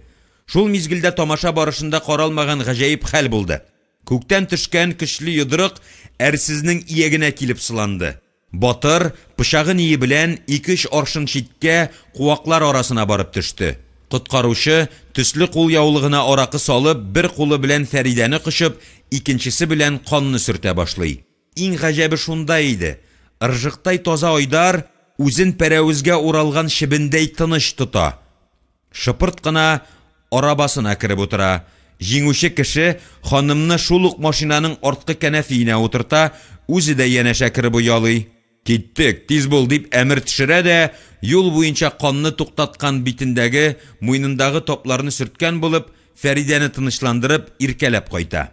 Шул мизгелдә тамаша барышында каралмаган гаҗәеп хәл булды. Күктән төшкән көчле йодрык әрсезнең иягенә килеп сыланды. Батыр, пычагы-ние белән, ике-өч аршын читкә, куаклар арасына барып төште. Коткаручы, төсле кулъяулыгына аракы салып, бер кулы белән Фәридәне кочып, икенчесе белән канны сөртә башлый. Иң гаҗәбе шунда иде, ыржыктай таза Айдар үзен пәрәвезгә уралган чебендәй тыныч тота. Шыпырт кына арабасына кереп утыра. Җиңүче кеше ханымны шул ук машинаның арткы кәнәфиенә утырта, үзе дә янәшә кереп оялый. Киттек, тиз бул, дип әмер төшерә дә, юл буенча канны туктаткан битендәге, муенындагы тапларны сөрткән булып, Фәридәне тынычландырып, иркәләп кайта.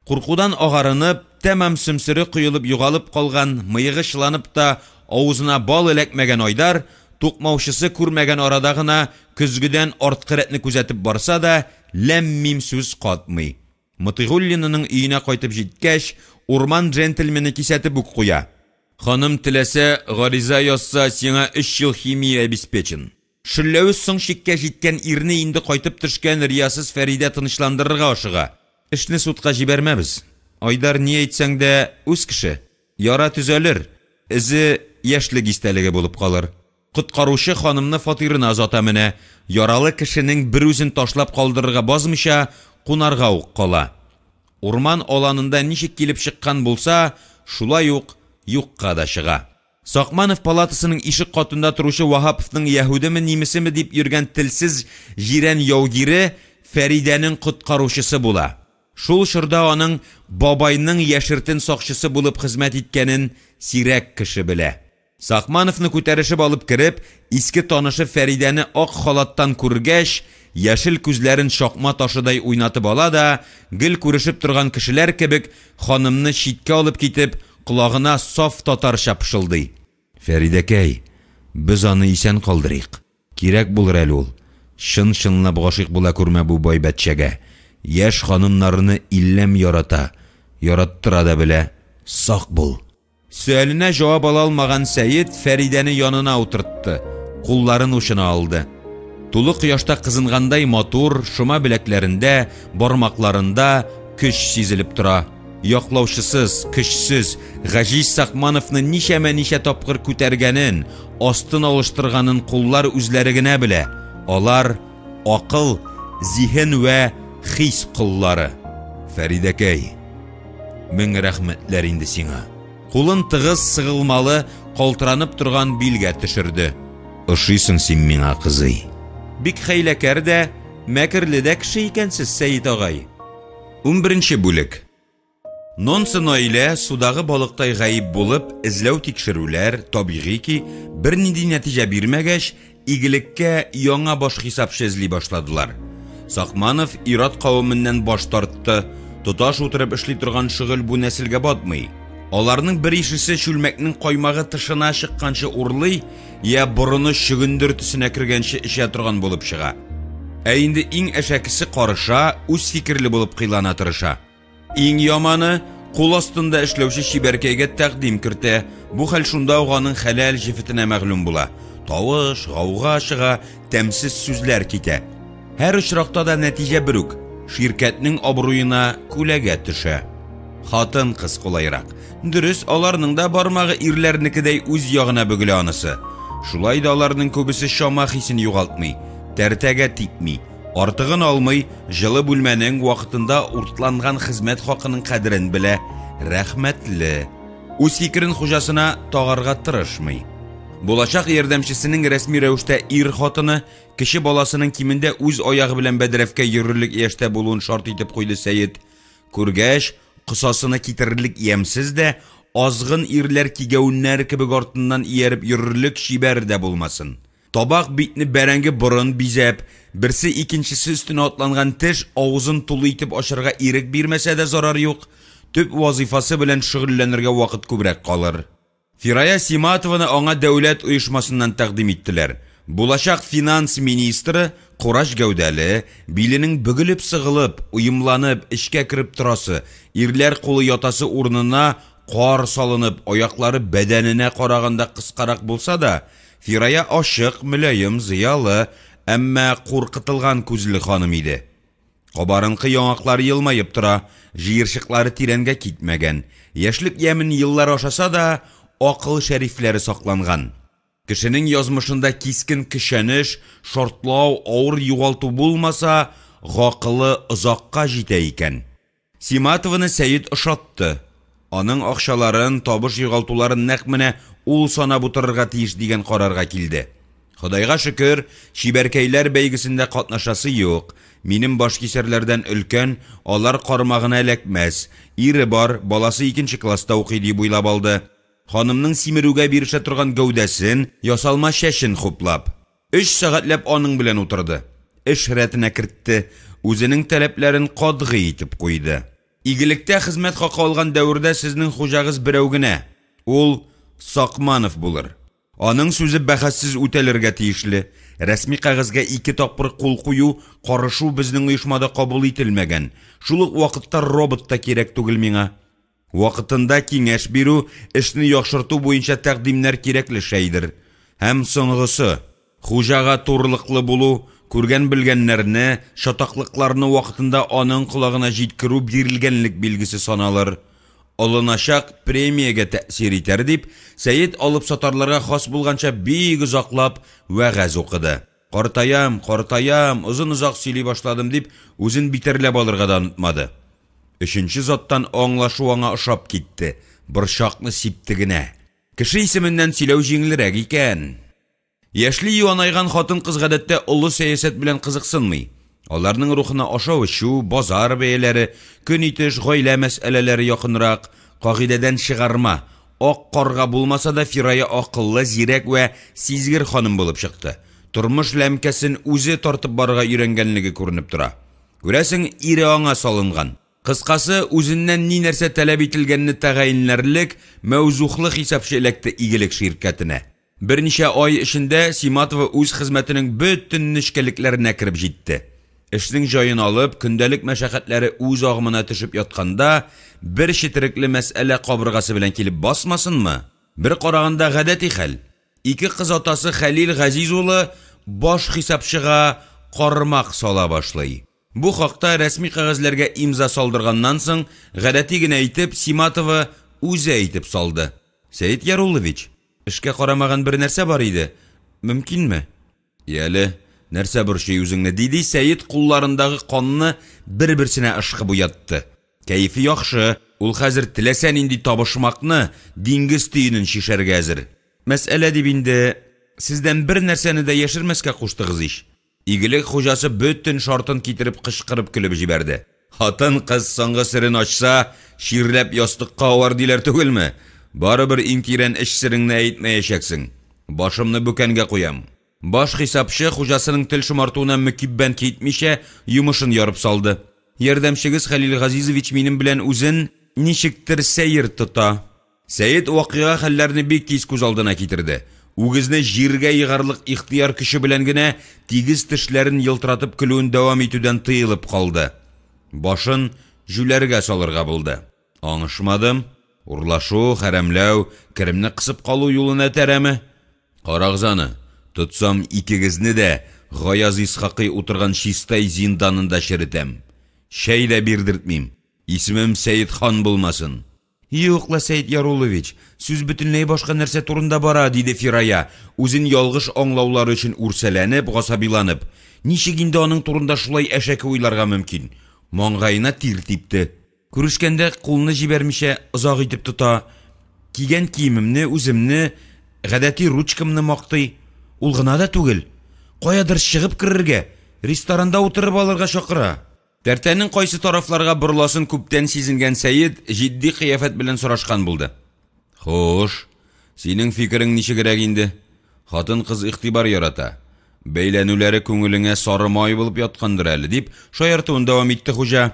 Куркудан агарынып, тәмам сөмсере коелып югалып калган, мыегы чыланып та авызына бал эләкмәгән Айдар, тукмаучысы күрмәгән арада гына көзгедән арткы рәтне күзәтеп барса да, ләм-мим сүз катмый. Мотыйгуллинаның өенә кайтып җиткәч, урман джентльмены кисәтеп үк куя. Ханым теләсә, гариза язса, сиңа өч ел химия обеспечен. Шөлләве соң чиккә җиткән ирне инде кайтып төшкән риясыз Фәридә тынычландырырга ашыга. Эшне судка җибәрмәбез. Айдар, ни әйтсәң дә, үз кеше. Яра төзәлер, эзе яшьлек истәлеге булып калыр. Коткаручы ханымны фатирына озата менә, яралы кешенең берүзен ташлап калдырырга базмыйча, кунарга ук кала. Урман аланында ничек килеп чыккан булса, шулай ук юкка да чыга. Сакманов палатасының ишек катында торучы Ваһаповның яһүдеме, нимесеме дип йөргән телсез җирән яугире Фәридәнең коткаручысы була. Шул чорда аның бабайның яшертен сакчысы булып хезмәт иткәнен сирәк кеше белә. Сакмановны күтәрешеп алып кереп, иске танышы Фәридәне ак халаттан күргәч, яшел күзләрен чакма ташыдай уйнатып ала да, гел күрешеп торган кешеләр кебек, ханымны читкә алып китеп, колагына саф татарча пышылдый. Фәридәкәй, без аны исән калдырыйк. Кирәк булыр әле ул. Чын-чынлап гашыйк була күрмә бу байбәтчәгә. Яшь ханымнарны илләм ярата, яраттыра да белә. Сак бул! Сөаленә җавап ала алмаган Сәет Фәридәне янына утыртты, кулларын учына алды. Тулы кояшта кызынгандай матур, шома беләкләрендә, бармакларында көч сизелеп тора. Яклаучысыз, көчсез, гаҗиз Сакмановны ничәмә-ничә тапкыр күтәргәнен, астын алыштырганын куллар үзләре генә белә. Алар, акыл, зиһен вә хис коллары. Фәридәкәй! Мең рәхмәтләр инде сиңа. Кулын тыгыз, сыгылмалы, калтыранып торган билгә төшерде. Ошыйсың син миңа, кызый. Бик хәйләкәр дә, мәкерле дә кеше икәнсез, Сәет агай. Унберенче бүлек. Нонсы Наилә судагы балыктай гаип булып, эзләү-тикшерүләр, табигый ки, бернинди нәтиҗә бирмәгәч, Игелеккә яңа баш хисапчы эзли башладылар. Сакманов ир-ат кавеменнән баш тартты, тоташ утырып эшли торган шөгыль бу нәселгә батмый. Аларның бер ишесе чүлмәкнең каймагы тышына чыкканчы урлый, я борыны чөгендер төсенә кергәнче эчә торган булып чыга. Ә инде иң әшәкесе карыша, үз фикерле булып кыйлана тырыша. Иң яманы, кул астында эшләүче чибәркәйгә тәкъдим кертә, бу хәл шунда ук аның хәләл җефетенә мәгълүм була. Тавыш, гауга чыга, тәмсез сүзләр китә. Һәр очракта да нәтиҗә бер үк, ширкәтнең абруена күләгә төшә. Хатын-кыз кулайрак. Дөрес, аларның да бармагы ирләрнекедәй үз ягына бөгелә анысы. Шулай да аларның күбесе чама хисен югалтмый, тәртәгә типми. Артыгын алмый, җылы бүлмәнең, вакытында уртланган хезмәт хакының кадерен белә, рәхмәтле. Үз фикерен хуҗасына тагарга тырышмый. Булачак ярдәмчесенең рәсми рәвештә ир хатыны, кече баласының кимендә үз аягы белән бәдрәфкә йөрерлек яшьтә булуын шарт итеп куйды Сәет. Күргәч, косасыны китерерлек ямьсез дә, азгын ирләр кигәвеннәр кебек артыннан ияреп йөрерлек чибәр дә булмасын. Табак битне бәрәңге борын бизәп, берсе икенчесе өстенә атланган теш авызын тулы итеп ачарга ирек бирмәсә дә зарар юк, төп вазыйфасы белән шөгыльләнергә вакыт күбрәк калыр. Фирая Симатованы аңа дәүләт оешмасыннан тәкъдим иттеләр. Булачак финанс министры курач гәүдәле, биленең бөгелеп-сыгылып, уемланып, эчкә кереп торасы, ирләр кулы ятасы урынына кар салынып, аяклары бәдәненә караганда кыскарак булса да, Фирая ачык, мөлаем, зыялы, әмма куркытылган күзле ханым иде. Кабарынкы яңаклары елмаеп тора, җыерчыклары тирәнгә китмәгән, яшьлек ямен еллар ашаса да, акыл шәрифләре сакланган. Кешенең язмышында кискен көчәнеш, шартлау, авыр югалту булмаса, гакылы озакка җитә икән. Симатованы Сәет ошатты. Аның акчаларын, табыш югалтуларын нәкъ менә ул санап утырырга тиеш дигән карарга килде. Ходайга шөкер, чибәркәйләр бәйгесендә катнашасы юк, минем башкисәрләрдән өлкән, алар кармагына эләкмәс, ире бар, баласы икенче класста укый дип уйлап алды. Ханымның симерүгә бирешә торган гәүдәсен, ясалма чәчен хуплап. Өч сәгатьләп аның белән утырды. Эш рәтенә кертте, үзенең таләпләрен катгый итеп куйды. Игелектә хезмәт хакы алган дәвердә сезнең хуҗагыз берәү генә, ул Сакманов булыр. Аның сүзе бәхәссез үтәлергә тиешле. Рәсми кәгазьгә ике тапкыр кул кую, карышу безнең оешмада кабул ителмәгән. Шул ук вакытта робот та кирәк түгел миңа. Вакытында киңәш бирү, эшне яхшырту буенча тәкъдимнәр кирәкле шәйдер. Һәм соңгысы. Хуҗага турылыклы булу, күргән-белгәннәрне, чатаклыкларны вакытында аның колагына җиткерү бирелгәнлек билгесе саналыр. Алыначак премиягә тәэсир итәр, дип, Сәет алыпсатарларга хас булганча бик озаклап вәгазь укыды. Картаям, картаям, озын-озак сөйли башладым, дип, үзен битәрләп алырга да онытмады. Өченче заттан аңлашу аңа ошап китте, борчакны сипте генә. Кеше исеменнән сөйләү җиңелрәк икән. Яшьли юанайган хатын-кыз гадәттә олы сәясәт белән кызыксынмый. Аларның рухына ашау-эчү, базар бәяләре, көн итеш, гаилә мәсьәләләре якынрак. Кагыйдәдән чыгарма, ак карга булмаса да Фирая акыллы, зирәк вә сизгер ханым булып чыкты. Тормыш ләмкәсен үзе тартып барырга өйрәнгәнлеге күренеп тора. Күрәсең, ире аңа салынган. Кыскасы, үзеннән ни-нәрсә таләп ителгәнне тәгаенләрлек мәүзухлы хисапчы эләкте Игелек ширкәтенә. Берничә ай эчендә Симатова үз хезмәтенең бөтен нечкәлекләренә кереп җитте. Эшнең җаен алып, көндәлек мәшәкатьләре үз агымына төшеп ятканда, бер четерекле мәсьәлә кабыргасы белән килеп басмасынмы? Бер караганда гадәти хәл. Ике кыз атасы Хәлил Газиз улы баш хисапчыга кармак сала башлый. Бу хакта рәсми кәгазьләргә имза салдырганнан соң, гадәти генә итеп, Симатова үзе әйтеп салды. Сәет Яруллович, эшкә карамаган бер нәрсә бар иде, мөмкинме? Яле, нәрсә борчый үзеңне? диде Сәет кулларындагы канны бер-берсенә ышкып уятты. Кәефе яхшы, ул хәзер теләсә нинди табышмакны, диңгез төенен чишәргә әзер. Мәсьәлә дип инде, сездән бер нәрсәне дә яшермәскә куштыгыз ич. Игелек хуҗасы бөтен шартын китереп кычкырып көлеп җибәрде. Хатын-кыз соңгы серен ачса, чирләп ястыкка авар диләр түгелме? Барыбер иң тирән эч сереңне әйтмәячәксең. Башымны бүкәнгә куям. Баш хисапчы, хуҗасының тел шомартуына мөкиббән китмичә, йомышын ярып салды. Ярдәмчегез Хәлил Газизович минем белән үзен ничектер сәер тота. Сәет вакыйга-хәлләрне бик тиз күз алдына китерде. Үгезне җиргә егарлык ихтыяр көче белән генә тигез тешләрен елтыратып көлүен дәвам итүдән тыелып калды. Башын җүләргә салырга булды. Аңышмадым. Урлашу, хәрәмләү, керемне кысып калу юлына этәрәме? Карагыз аны, тотсам икегезне дә Гаяз Исхакый утырган Чистай зинданында черетәм. Чәй дә бирдертмим. Исемем Сәетхан булмасын. Юк ла, Сәет Яруллович, сүз бөтенләй башка нәрсә турында бара, диде Фирая, үзен ялгыш аңлаулары өчен үрсәләнеп, гасабиланып. Ничек инде аның турында шулай әшәке уйларга мөмкин? Маңгаена тир типте. Күрешкәндә кулны җибәрмичә озак итеп тота. Кигән киемемне, үземне, гадәти ручкамны мактый. Ул гына да түгел, каядыр чыгып керергә, ресторанда утырып алырга чакыра. Тәртәнең кайсы тарафларга борыласын күптән сизенгән Сәет җитди кыяфәт белән сорашкан булды. Хуш, синең фикерең ничегрәк инде? Хатын-кыз игътибар ярата. Бәйләнүләре күңелеңә сары май булып яткандыр әле, дип шаяртуын дәвам итте хуҗа.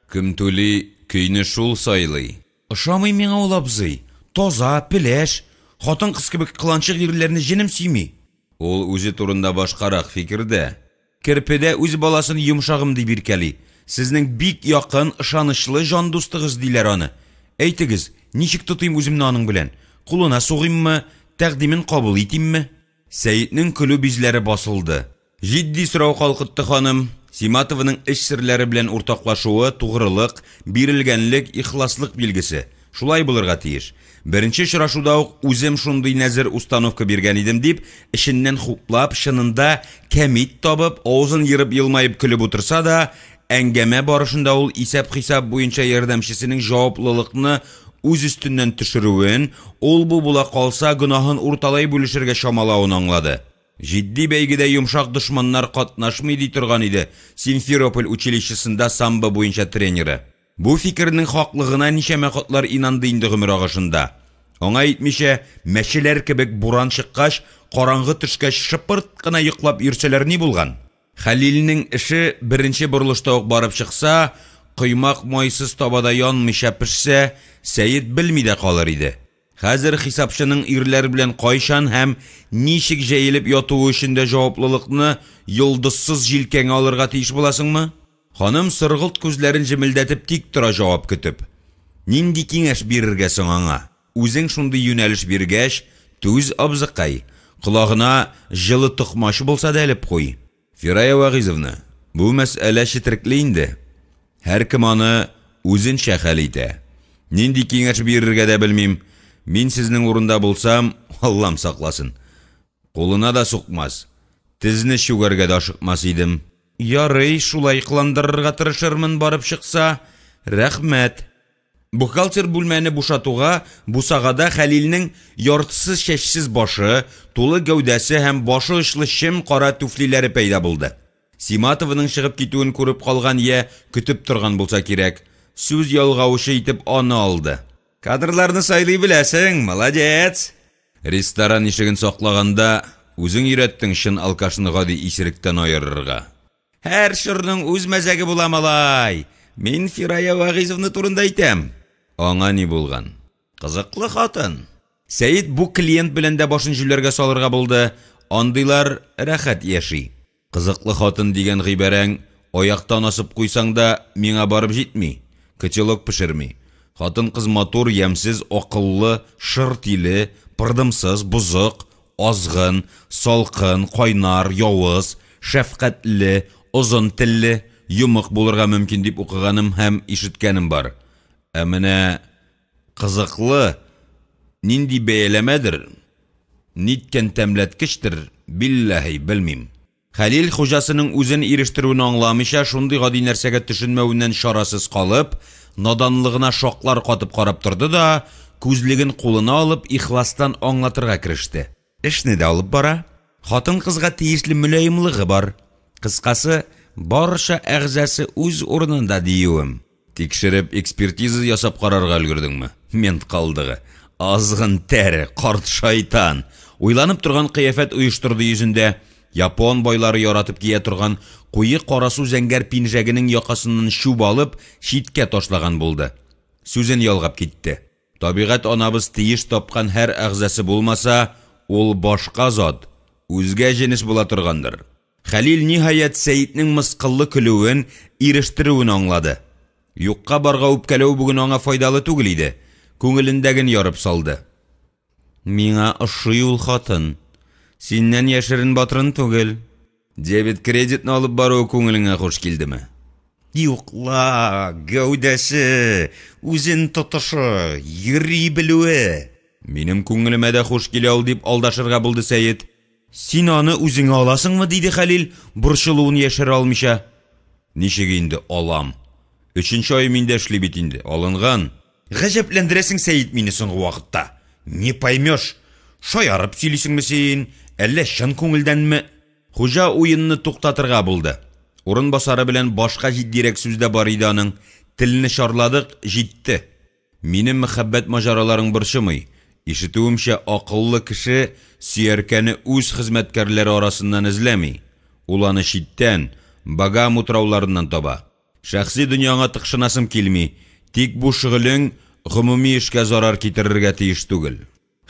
Кем түли, көйне шул сайлый. Ошамый миңа ул абзый. Таза, пеләш. Хатын-кыз кебек кыланчык ирләрне җенем сөйми. Ул үзе турында башкарак фикердә. Керпе дә үз баласын йомшагым дип иркәли. Сезнең бик якын, ышанычлы җан дустыгыз диләр аны. Әйтегез, ничек тотыйм үземне аның белән? Кулына сугыйммы, тәкъдимен кабул итимме? Сәетнең көлү бизләре басылды. Җитди сорау калкытты ханым. Симатованың эч серләре белән уртаклашуы, тугрылык, бирелгәнлек, ихласлык билгесе. Шулай булырга тиеш. Беренче очрашуда ук үзем шундый нәзер установка биргән идем, дип, эченнән хуплап, чынында кәмит табып, авызын ерып елмаеп көлеп утырса да, әңгәмә барышында ул исәп-хисап буенча ярдәмчесенең җаваплылыкны үз өстеннән төшерүен, ул-бу була калса, гөнаһын урталай бүлешергә чамалавын аңлады. Җитди бәйгедә йомшак дошманнар катнашмый, ди торган иде Симферополь училищесында самбо буенча тренеры. Бу фикернең хаклыгына ничәмә катлар инанды инде гомер агышында. Аңа әйтмичә, мәчеләр кебек буран чыккач, караңгы төшкәч шыпырт кына йоклап йөрсәләр ни булган? Хәлилнең эше беренче борылышта ук барып чыкса, коймак майсыз табада янмыйча пешсә, Сәет белми дә калыр иде. Хәзер хисапчының ирләр белән кайчан һәм ничек җәелеп ятуы өчен дә җаваплылыкны йолдызсыз җилкәңә алырга тиеш буласыңмы? Ханым соргылт күзләрен җемелдәтеп тик тора җавап көтеп. Нинди киңәш бирергә соң аңа? Үзең шундый юнәлеш биргәч, түз, абзыкай, колагына җылы токмач булса да элеп куй. Фирая Вәгыйзовна, бу мәсьәлә четерекле инде. Һәркем аны үзенчә хәл итә. Нинди киңәш бирергә дә белмим. Мин сезнең урында булсам, Аллам сакласын, кулына да сукмас, тезне чүгәргә дә ашыкмас идем. Ярый, шулай кыландырырга тырышырмын, барып чыкса. Рәхмәт. Бухгалтер бүлмәне бушатуга, бусагада Хәлилнең яртысы чәчсез башы, тулы гәүдәсе һәм башы очлы чем кара түфлиләре пәйда булды. Симатованың чыгып китүен күреп калган йә көтеп торган булса кирәк, сүз ялгаучы итеп аны алды. Кадрларны сайлый беләсең, молодец! Ресторан ишеген саклаганда, үзең өйрәттең чын алкашны гади исеректән аерырга. Һәр чорның үз мәзәге була, малай! Мин Фирая Вәгыйзовна турында әйтәм. Аңа ни булган? Кызыклы хатын. Сәет бу клиент белән дә башын җүләргә салырга булды. Андыйлар рәхәт яши. Кызыклы хатын дигән гыйбарәң аяктан асып куйсаң да миңа барып җитми. Котелок пешерми. Хатын-кыз матур, ямьсез, акыллы, шыр тиле, пырдымсыз, бозык, Азгын, салкын, кайнар, явыз, шәфкатьле, озын телле, йомык булырга мөмкин дип укыганым һәм ишеткәнем бар. Ә менә кызыклы нинди бәяләмәдер, ниткән тәмләткечтер, билләһи, белмим. Хәлил хуҗасының үзен ирештерүен аңламыйча, шундый гади нәрсәгә төшенмәвеннән чарасыз калып, наданлыгына шаклар катып карап торды да, күзлеген кулына алып, ихластан аңлатырга кереште. Эшне дә алып бара, хатын-кызга тиешле мөлаемлыгы бар. Кыскасы, барча әгъзасы үз урынында диюем. Тикшереп, экспертиза ясап карарга өлгердеңме? Мент калдыгы! Азгын тәре, карт шайтан! Уйланып торган кыяфәт оештырды йөзендә. Япон байлары яратып кия торган куе карасу зәңгәр пинжәгенең якасыннан чүп алып, читкә ташлаган булды. Сүзен ялгап китте. Табигать анабыз тиеш тапкан һәр әгъзасы булмаса, ул башка зат, үзгә җенес була торгандыр. Хәлил, ниһаять, Сәетнең мыскыллы көлүен, ирештерүен аңлады. Юкка-барга үпкәләү бүген аңа файдалы түгел иде. Күңелендәген ярып салды. Миңа ошый ул хатын. Синнән яшерен-батырын түгел. Дебет-кредитны алып баруы күңелеңә хуш килдеме? Юк ла, гәүдәсе, үзен тотышы, йөри белүе. Минем күңелемә дә хуш килә ул, дип алдашырга булды Сәет. Син аны үзеңә аласыңмы? диде Хәлил, борчылуын яшерә алмыйча. Ничек инде алам? Өченче ай миндә эшли бит инде, алынган. Гаҗәпләндерәсең, Сәет, мине соңгы вакытта. Не поймешь, шаярып сөйлисеңме син, әллә чын күңелдәнме? Хуҗа уенны туктатырга булды. Урынбасары белән башка җитдирәк сүз дә бар иде аның. Телне чарладык, җитте. Минем мәхәббәт маҗараларың борчымый. Ишетүемчә, акыллы кеше сөяркәне үз хезмәткәрләре арасыннан эзләми. Ул аны читтән, Багам утрауларыннан таба. Шәхси дөньяңа тыкшынасым килми, тик бу шөгылең гомуми эшкә зарар китерергә тиеш түгел.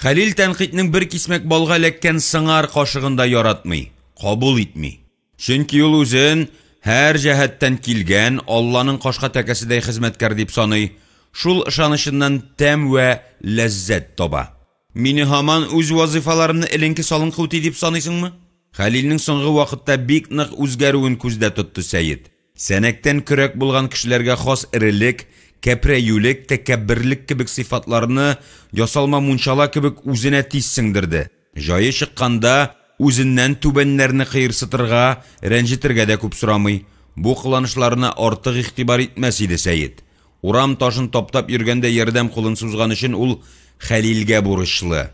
Хәлил тәнкыйтьнең бер кисмәк балга эләккән сыңар кашыгын да яратмый, кабул итми. Чөнки ул үзен һәр җәһәттән килгән, Алланың кашка тәкәседәй хезмәткәр дип саный, шул ышанычыннан тәм вә ләззәт таба. Мине һаман үз вазыйфаларымны эленке-салынкы үти дип саныйсыңмы? Хәлилнең соңгы вакытта бик нык үзгәрүен күздә тотты Сәет. Сәнәктән көрәк булган кешеләргә хас эрелек, кәпрәюлек, тәкәбберлек кебек сыйфатларны ясалма мунчала кебек үзенә тиз сеңдерде. Җае чыкканда, үзеннән түбәннәрне кыерсытырга, рәнҗетергә дә күп сорамый. Бу кыланышларына артык игътибар итмәс иде Сәет. Урам ташын таптап йөргәндә ярдәм кулын сузган өчен ул Хәлилгә бурычлы.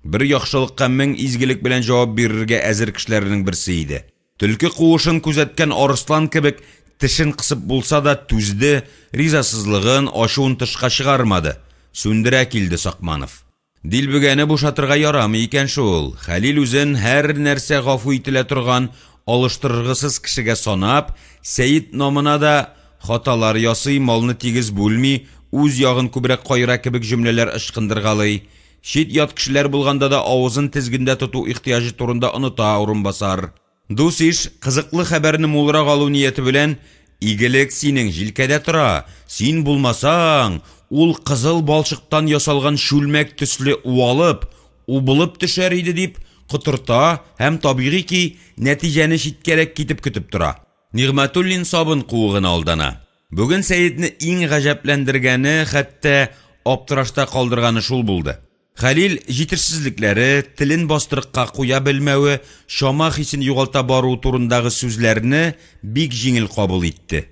Бер яхшылыкка мең изгелек белән җавап бирергә әзер кешеләрнең берсе иде. Төлке куышын күзәткән арыслан кебек тешен кысып булса да түзде, ризасызлыгын, ачуын тышка чыгармады, сүндерә килде Сакманов. Дилбегәне бушатырга ярамый икән шул, Хәлил үзен һәр нәрсә гафу ителә торган, алыштыргысыз кешегә санап, Сәет намына да хаталар ясый, малны тигез бүлми, үз ягын күбрәк каера кебек җөмләләр ычкындыргалый. Чит-ят кешеләр булганда да авызын тезгендә тоту ихтыяҗы турында оныта урынбасар. Дус-иш, кызыклы хәбәрне мулрак алу нияте белән, Игелек синең җилкәдә тора, син булмасаң, ул кызыл балчыктан ясалган чүлмәк төсле уалып, убылып төшәр иде, дип котырта һәм, табигый ки, нәтиҗәне читкәрәк китеп көтеп тора. Нигъмәтуллин сабын куыгына алдана. Бүген Сәетне иң гаҗәпләндергәне, хәтта аптырашта калдырганы шул булды. Хәлил җитешсезлекләре, телен бастырыкка куя белмәве, чама хисен югалта баруы турындагы сүзләрне бик җиңел кабул итте.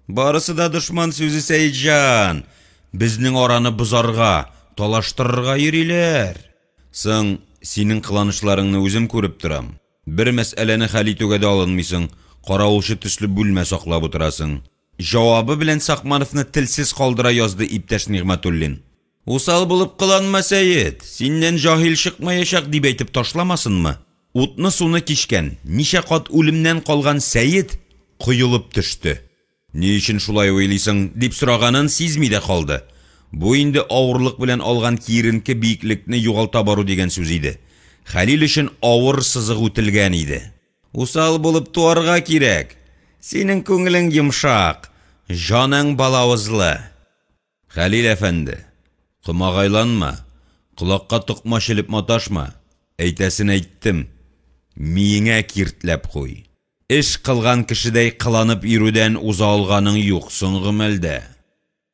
Барысы да дошман сүзе, Сәетҗан! Безнең араны бозарга, талаштырырга йөриләр. Соң, синең кыланышларыңны үзем күреп торам. Бер мәсьәләне хәл итүгә дә алынмыйсың, каравылчы төсле бүлмә саклап утырасың. Җавабы белән Сакмановны телсез калдыра язды иптәш Нигъмәтуллин. Усал булып кыланма, Сәет, синнән җаһил чыкмаячак, дип әйтеп ташламасынмы? Утны-суны кичкән, ничә кат үлемнән калган Сәет коелып төште. Ни өчен шулай уйлыйсың? дип сораганын сизми дә калды. Бу инде авырлык белән алган киеренке биеклекне югалта бару дигән сүз иде. Хәлил өчен авыр сызык үтелгән иде. Усал булып туарга кирәк. Синең күңелең йомшак, җаның балавызлы. Хәлил әфәнде, комагайланма, колакка токмач элеп маташма, әйтәсен әйттем, миеңә киртләп куй. Эш кылган кешедәй кыланып йөрүдән уза алганың юк соңгы мәлдә.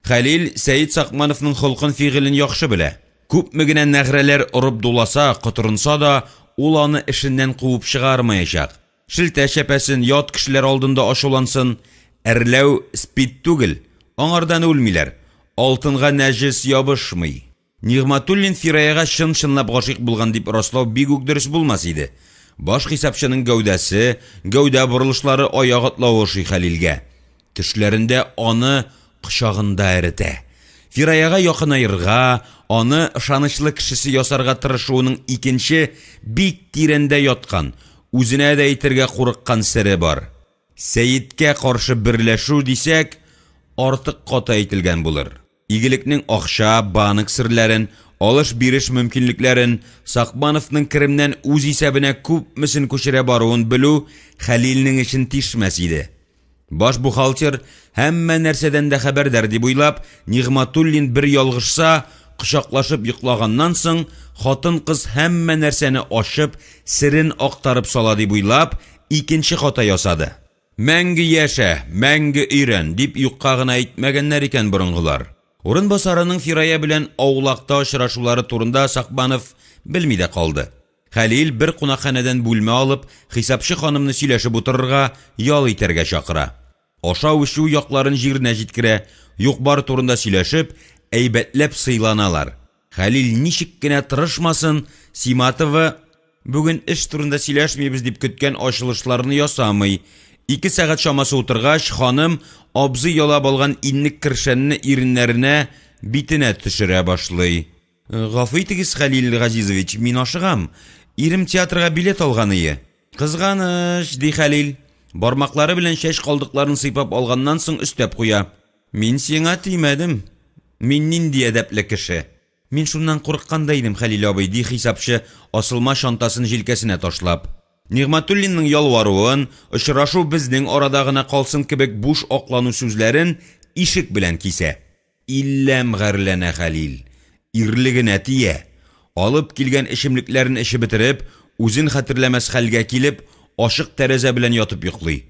Хәлил Сәет Сакмановның холкын-фигылен яхшы белә. Күпме генә нәгърәләр орып дуласа, котырынса да, ул аны эшеннән куып чыгармаячак. Шелтә чәпәсен, ят кешеләр алдында ачулансын. Әрләү спид түгел, аңардан үлмиләр. Алтынга нәҗес ябышмый. Нигъмәтуллин Фираяга чын-чынлап гашыйк булган дип раслау бик үк дөрес булмас иде. Баш хисапчының гәүдәсе, гәүдә борылышлары, аяк атлавы ошый Хәлилгә. Төшләрендә аны кочагында эретә. Фираяга якынаерга, аны ышанычлы кешесе ясарга тырышуының икенче, бик тирәндә яткан, үзенә дә әйтергә курыккан сере бар. Сәеткә каршы берләшү дисәк, артык каты әйтелгән булыр. Игелекнең акча, банк серләрен, алыш-биреш мөмкинлекләрен, Сакмановның керемнән үз исәбенә күпмесен күчерә баруын белү Хәлилнең эчен тишмәс иде. Баш бухгалтер һәммә нәрсәдән дә хәбәрдар дип уйлап, Нигъмәтуллин бер ялгышса, кочаклашып йоклаганнан соң, хатын-кыз һәммә нәрсәне ачып, серен актарып сала дип уйлап, икенче хата ясады. Мәңге яшә, мәңге өйрән, дип юкка гына әйтмәгәннәр икән борынгылар. Урынбасарының Фирая белән аулакта очрашулары турында Сакбанов белми дә калды. Хәлил бер кунакханәдән бүлмә алып, хисапчы ханымны сөйләшеп утырырга, ял итәргә чакыра. Ашау-эчү якларын җиренә җиткерә, юк-бар турында сөйләшеп, әйбәтләп сыйланалар. Хәлил ничек кенә тырышмасын, Симатова бүген эш турында сөйләшмибез дип көткән ачылышларны ясамый. Ике сәгать чамасы утыргач, ханым абзый ялап алган иннек-кершәнне иреннәренә, битенә төшерә башлый. Гафу итегез, Хәлил Газизович, мин ашыгам. Ирем театрга билет алганые. Кызганыч, ди Хәлил. Бармаклары белән чәч калдыкларын сыйпап алганнан соң өстәп куя. Мин сиңа тимәдем. Мин нинди әдәпле кеше. Мин шуннан курыккан да идем, Хәлил абый, ди хисапчы, асылма чантасын җилкәсенә ташлап. Нигъмәтуллинның ялваруын, очрашу безнең арада гына калсын кебек буш аклану сүзләрен ишек белән кисә. Илләм гарьләнә Хәлил, ирлегенә тия. Алып килгән эчемлекләрен эчеп бетереп, үзен хәтерләмәс хәлгә килеп, ачык тәрәзә белән ятып йоклый.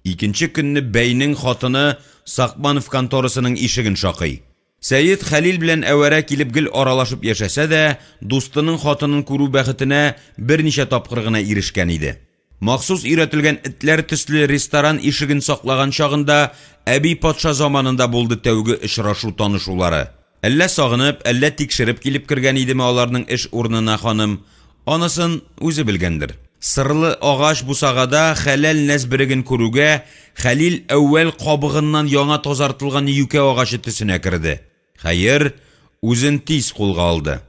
Икенче көнне бәйнең хатыны Сакманов конторасының ишеген шакый. Сәет Хәлил белән әвәрә килеп гел аралашып яшәсә дә, дустының хатынын күрү бәхетенә берничә тапкыр гына ирешкән иде. Махсус өйрәтелгән этләр төсле ресторан ишеген саклаган чагында, әби патша заманында булды тәүге очрашу-танышулары. Әллә сагынып, әллә тикшереп килеп кергән идеме аларның эш урынына ханым, анысын үзе белгәндер. Сырлы агач бусагада хәләл нәзбереген күрүгә, Хәлил әүвәл кабыгыннан яңа тазартылган юкә агачы төсенә керде. Хәер, үзен тиз кулга алды.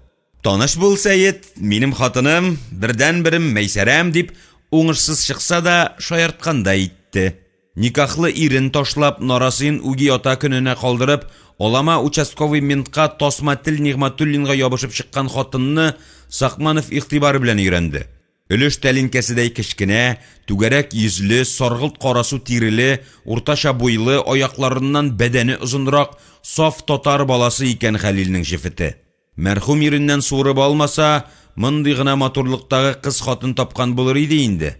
Таныш бул, Сәет, минем хатыным, бердәнберем, Мәйсәрәм, дип, уңышсыз чыкса да, шаярткандай итте. Никахлы ирен ташлап, нарасыен үги ата көненә калдырып, алама участковый ментка тасма тел Нигъмәтуллинга ябышып чыккан хатынны Сакманов игътибар белән өйрәнде. Өлеш тәлинкәседәй кечкенә, түгәрәк йөзле, саргылт карасу тиреле, уртача буйлы, аякларыннан бәдәне озынрак, саф татар баласы икән Хәлилнең җефете. Мәрхүм иреннән суырып алмаса, мондый гына матурлыктагы кыз-хатын тапкан булыр иде инде.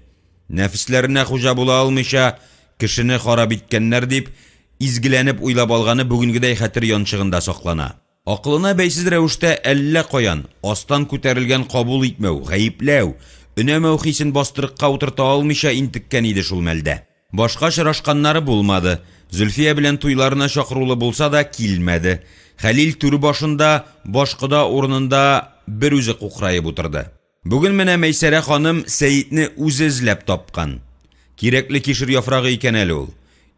Нәфесләренә хуҗа була алмыйча, кешене харап иткәннәр дип, изгеләнеп уйлап алганы бүгенгедәй хәтер янчыгында саклана. Акылына бәйсез рәвештә әллә каян, астан күтәрелгән кабул итмәү, гаепләү, өнәмәү хисен бастырыкка утырта алмыйча интеккән иде шул мәлдә. Башка очрашканнары булмады. Зөлфия белән туйларына чакырулы булса да, килмәде. Хәлил түр башында, баш кода урынында берүзе кукраеп утырды. Бүген менә Мәйсәрә ханым Сәетне үзе эзләп тапкан. Кирәкле кишер яфрагы икән әле ул.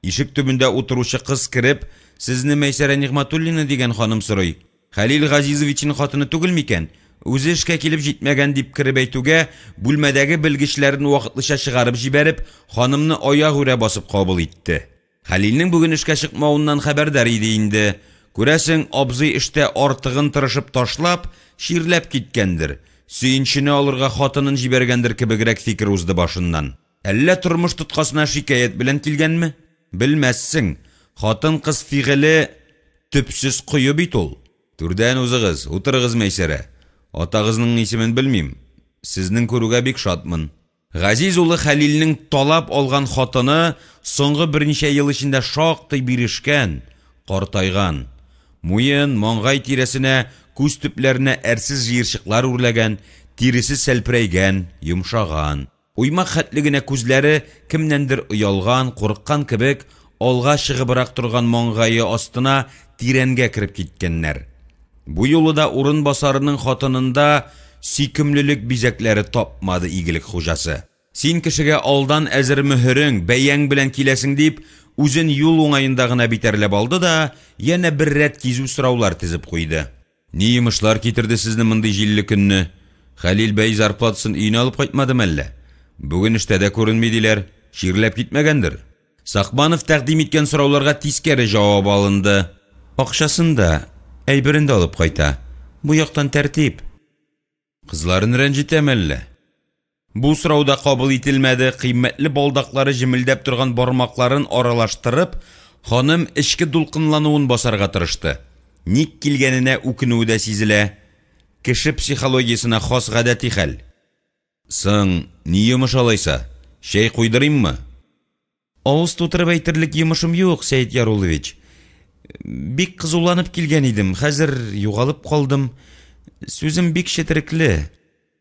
Ишек төбендә утыручы кыз кереп, Сезне Мәйсәрә Нигъмәтуллина дигән ханым сорый. Хәлил Газизовичның хатыны түгел микән? Үзе эшкә килеп җитмәгән, дип кереп әйтүгә, бүлмәдәге белгечләрен вакытлыча чыгарып җибәреп, ханымны аягүрә басып кабул итте. Хәлилнең бүген эшкә чыкмавыннан хәбәрдар иде инде. Күрәсең, абзый эштә артыгын тырышып ташлап, чирләп киткәндер, сөенчене алырга хатынын җибәргәндер кебегрәк фикер узды башыннан. Әллә тормыш тоткасына шикаять белән килгәнме? Белмәссең, хатын-кыз фигыле төпсез кое бит ул. Түрдән узыгыз, утырыгыз, Мәйсәрә. Атагызның исемен белмим. Сезнең күрүгә бик шатмын. Газиз улы Хәлилнең талап алган хатыны соңгы берничә ел эчендә шактый бирешкән, картайган. Муен, маңгай тирәсенә, күз төпләренә әрсез җыерчыклар үрләгән, тиресе сәлперәйгән, йомшаган. Уймак хәтле генә күзләре кемнәндер оялган, курыккан кебек, алга чыгыбрак торган маңгае астына тирәнгә кереп киткәннәр. Бу юлы да урынбасарының хатынында сөйкемлелек бизәкләре тапмады игелек хуҗасы. Син кешегә алдан әзер мөһерең, бәяң белән киләсең дип, үзен юл уңаенда гына битәрләп алды да, янә бер рәт кизү сораулар тезеп куйды. Ни йомышлар китерде сезне мондый җилле көнне? Хәлил бәй зарплатасын өенә алып кайтмадымы әллә? Бүген эштә дә күренми диләр, чирләп китмәгәндер? Сакманов тәкъдим иткән сорауларга тискәре җавап алынды. Акчасын да, әйберен дә алып кайта. Бу яктан тәртип. Кызларын рәнҗетәме әллә? Бу сорау да кабул ителмәде, кыйммәтле балдаклары җемелдәп торган бармакларын аралаштырып, ханым эчке дулкынлануын басарга тырышты. Ник килгәненә үкенүе дә сизелә. Кеше психологиясенә хас гадәти хәл. Соң, ни йомыш алайса? Чәй куйдырыйммы? Авыз тутырып әйтерлек йомышым юк, Сәет Яруллович. Бик кызуланып килгән идем, хәзер югалып калдым. Сүзем бик четерекле.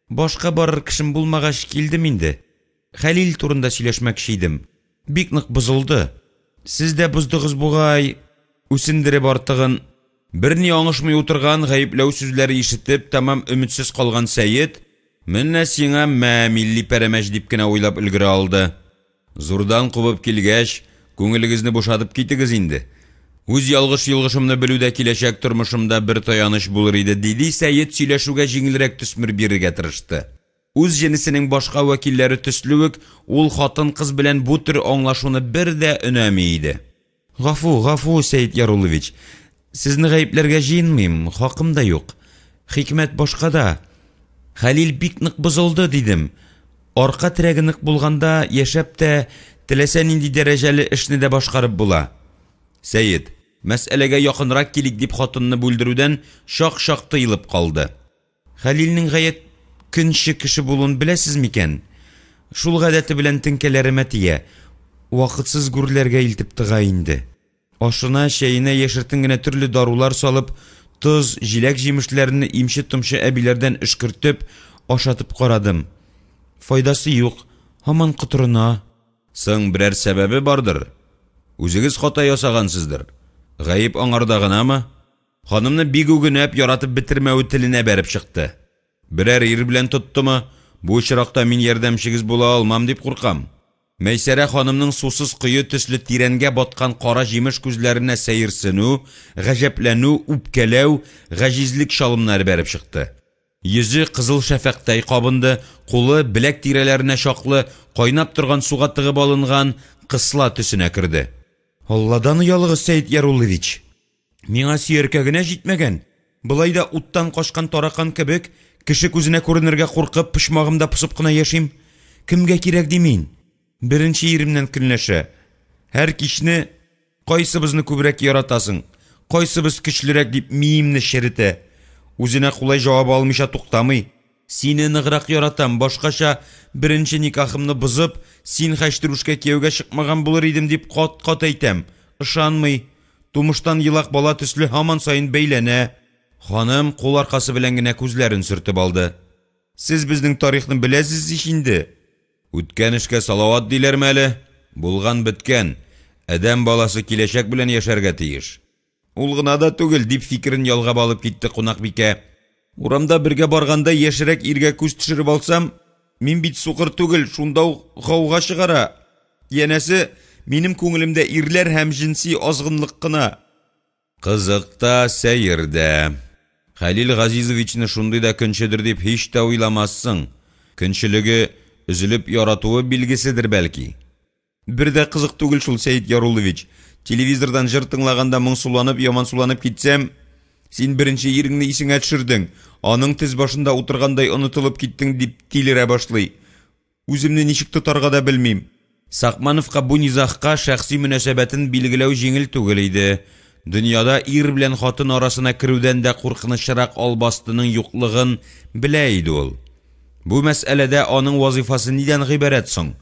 Башка барыр кешем булмагач, килдем инде. Хәлил турында сөйләшмәкче идем. Бик нык бозылды. Сез дә боздыгыз бугай, үсендереп артыгын. Берни аңышмый утырган, гаепләү сүзләре ишетеп, тәмам өметсез калган Сәет, Менә сиңа мә, милли пәрәмәч дип кенә уйлап өлгерә алды. Зурдан кубып килгәч, күңелегезне бушатып китегез инде. Үз ялгыш-йолгышымны белү дә киләчәк тормышымда бер таяныч булыр иде, диде Сәет сөйләшүгә җиңелрәк төсмер бирергә тырышты. Үз җенесенең башка вәкилләре төсле үк, ул хатын-кыз белән бу төр аңлашуны бер дә өнәми иде. Гафу, гафу, Сәет Яруллович. Сезне гаепләргә җыенмыйм, хакым да юк. Хикмәт башкада. Хәлил бик нык бозылды, дидем. Арка терәге нык булганда, яшәп тә, теләсә нинди дәрәҗәле эшне дә башкарып була. Сәет, мәсьәләгә якынрак килик дип хатынны бүлдерүдән чак-чак тыелып калды. Хәлилнең гаять көнче кеше булуын беләсез микән? Шул гадәте белән теңкәләремә тия, вакытсыз гүрләргә илтеп тыга инде. Ашына, чәенә яшертен генә төрле дарулар салып, тоз, җиләк-җимешләрне имче-томчы әбиләрдән өшкертеп, ашатып карадым. Файдасы юк. Һаман котырына. Соң, берәр сәбәбе бардыр? Үзегез хата ясагансыздыр. Гаеп аңарда гынамы? Ханымны бик үгенәп, яратып бетермәве теленә бәреп чыкты. Берәр ир белән тоттымы? Бу очракта мин ярдәмчегез була алмам дип куркам. Мәйсәрә ханымның сусыз кое төсле тирәнгә баткан кара җимеш күзләренә сәерсенү, гаҗәпләнү, үпкәләү, гаҗизлек чалымнары бәреп чыкты. Йөзе кызыл шәфәкътай кабынды, кулы, беләк тирәләренә чаклы, кайнап торган суга тыгып алынган кысла төсенә керде. Алладан оялыгыз, Сәет Яруллович! Миңа сөяркә генә җитмәгән! Болай да уттан качкан таракан кебек, кеше күзенә күренергә куркып, почмагымда посып кына яшим. Кемгә кирәк ди мин? Беренче иремнән көнләшә. Һәр кичне Кайсыбызны күбрәк яратасың, кайсыбыз көчлерәк дип миемне черетә. Үзенә кулай җавап алмыйча туктамый. Сине ныграк яратам, башкача беренче никахымны бозып, син хәчтерүшкә кияүгә чыкмаган булыр идем дип кат-кат әйтәм. Ышанмый. Тумыштан елак бала төсле һаман саен бәйләнә. Ханым кул аркасы белән генә күзләрен сөртеп алды. Сез безнең тарихны беләсез ич инде. Үткән эшкә салават диләрме әле? Булган беткән. Адәм баласы киләчәк белән яшәргә тиеш. Ул гына да түгел, дип фикерен ялгап алып китте кунакбикә. Урамда бергә барганда яшьрәк иргә күз төшереп алсам, мин бит сукыр түгел, шунда ук гауга чыгара. Янәсе, минем күңелемдә ирләр һәм җенси азгынлык кына. Кызык та, сәер дә. Хәлил Газизовичны шундый да көнчедер дип һич тә уйламассың. Көнчелеге, өзелеп яратуы билгеседер бәлки. Бер дә кызык түгел шул, Сәет Яруллович. Телевизордан җыр тыңлаганда моңсуланып, ямансуланып китсәм, син беренче иреңне исеңә төшердең, аның тез башында утыргандай онытылып киттең, дип тилерә башлый. Үземне ничек тотарга да белмим. Сакмановка бу низагка шәхси мөнәсәбәтен билгеләү җиңел түгел иде. Дөньяда ир белән хатын арасына керүдән дә куркынычрак албастының юклыгын белә иде ул. Бу мәсьәләдә аның вазыйфасы нидән гыйбарәт соң?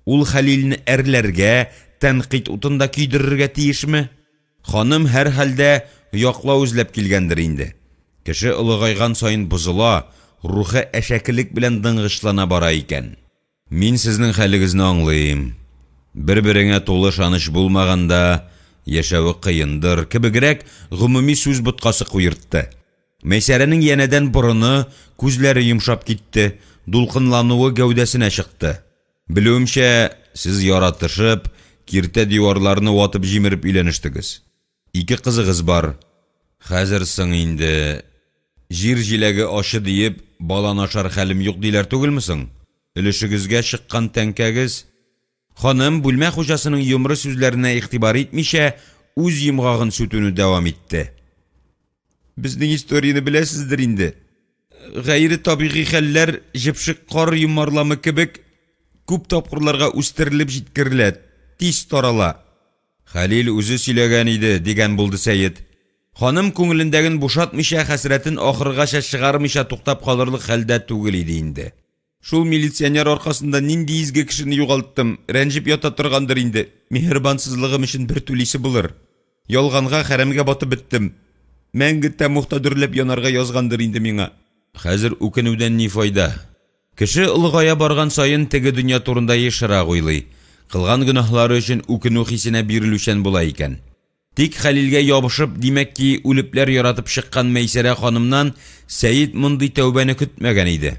Ул Хәлилне әрләргә, тәнкыйть утында көйдерергә тиешме? Ханым, һәрхәлдә, яклау эзләп килгәндер инде. Кеше олыгайган саен бозыла, рухы әшәкелек белән дыңгычлана бара икән. Мин сезнең хәлегезне аңлыйм. Бер-береңә тулы ышаныч булмаганда, яшәве кыендыр, кебегрәк гомуми сүз боткасы куертты. Мәйсәрәнең янәдән борыны, күзләре йомшап китте, дулкынлануы гәүдәсенә чыкты. Белүемчә, сез яратышып, киртә-диварларны ватып-җимереп өйләнештегез. Ике кызыгыз бар. Хәзер соң инде, җир җиләге ачы диеп, баланы ашар хәлем юк диләр түгелме соң? Өлешегезгә чыккан тәңкәгез. Ханым, бүлмә хуҗасының йомры сүзләренә игътибар итмичә, үз йомгагын сүтүне дәвам итте. Безнең историяне беләсездер инде. Гайре табигый хәлләр җепшек кар йомарламы кебек күп тапкырларга үстерелеп җиткерелә, тиз тарала. Хәлил үзе сөйләгән иде, дигән булды Сәет. Ханым күңелендәген бушатмыйча, хәсрәтен ахыргача чыгармыйча туктап калырлык хәлдә түгел иде инде. Шул милиционер аркасында нинди изге кешене югалттым, рәнҗеп ята торгандыр инде, миһербансызлыгым өчен бер түлисе булыр. Ялганга, хәрәмгә батып беттем. Мәңге тәмугта дөрләп янарга язгандыр инде миңа. Хәзер үкенүдән ни файда? Кеше олыгая барган саен теге дөнья турында ешрак уйлый, кылган гөнаһлары өчен үкенү хисенә бирелүчән була икән. Тик Хәлилгә ябышып, димәк ки, үлепләр яратып чыккан Мәйсәрә ханымнан Сәет мондый тәүбәне көтмәгән иде.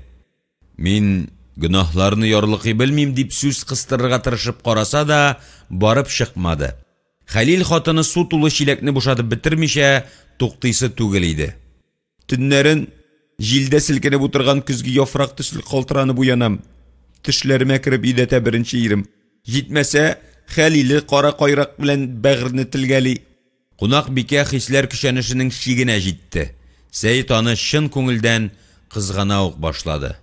Мин гөнаһларны ярлыкый белмим, дип сүз кыстырырга тырышып караса да, барып чыкмады. Хәлил хатыны су тулы чиләкне бушатып бетермичә, туктыйсы түгел иде. Төннәрен җилдә селкенеп утырган көзге яфрак төсле калтыранып уянам. Төшләремә кереп йөдәтә беренче ирем. Җитмәсә, Хәлиле кара кайрак белән бәгырьне телгәли. Кунакбикә хисләр көчәнешенең чигенә җитте. Сәет аны чын күңелдән кызгана ук башлады.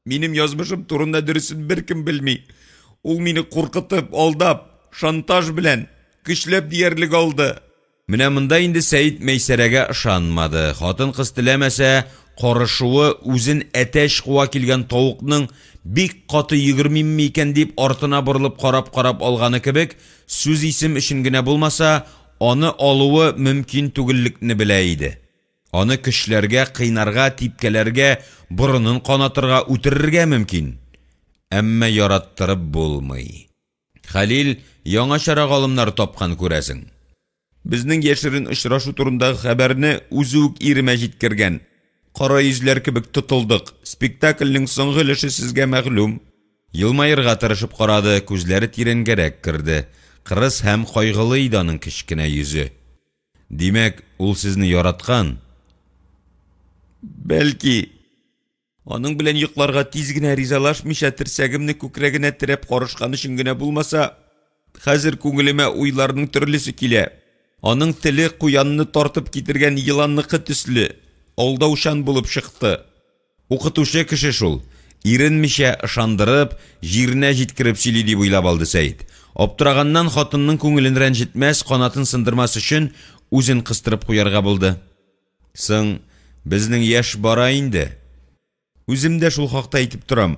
Минем язмышым турында дөресен беркем белми. Ул мине куркытып, алдап, шантаж белән, көчләп диярлек алды. Менә монда инде Сәет Мәйсәрәгә ышанмады. Хатын-кыз теләмәсә, карышуы, үзен әтәч куа килгән тавыкның бик каты йөгермимме икән дип артына борылып карап-карап алганы кебек, сүз-исем өчен генә булмаса, аны алуы мөмкин түгеллекне белә иде. Аны көчләргә, кыйнарга, типкәләргә, борынын канатырга, үтерергә мөмкин. Әмма яраттырып булмый. Хәлил яңачарак алымнар тапкан, күрәсең. Безнең яшерен очрашу турындагы хәбәрне үзе үк иремә җиткергән. Кара йөзләр кебек тотылдык. Спектакльнең соңгы өлеше сезгә мәгълүм. Елмаерга тырышып карады, күзләре тирәнгәрәк керде. Кырыс һәм кайгылы иде аның кечкенә йөзе. Димәк, ул сезне яраткан? Бәлки. Аның белән йокларга тиз генә ризалашмыйча терсәгемне күкрәгенә терәп карышкан өчен генә булмаса, хәзер күңелемә уйларның төрлесе килә. Аның теле куянны тартып китергән еланныкы төсле, алдаучан булып чыкты. Укытучы кеше шул, иренмичә, ышандырып, җиренә җиткереп сөйли дип уйлап алды Сәет. Аптыраганнан хатынның күңелен рәнҗетмәс, канатын сындырмас өчен үзен кыстырып куярга булды. Соң, безнең яшь бара инде. Үзем дә шул хакта әйтеп торам.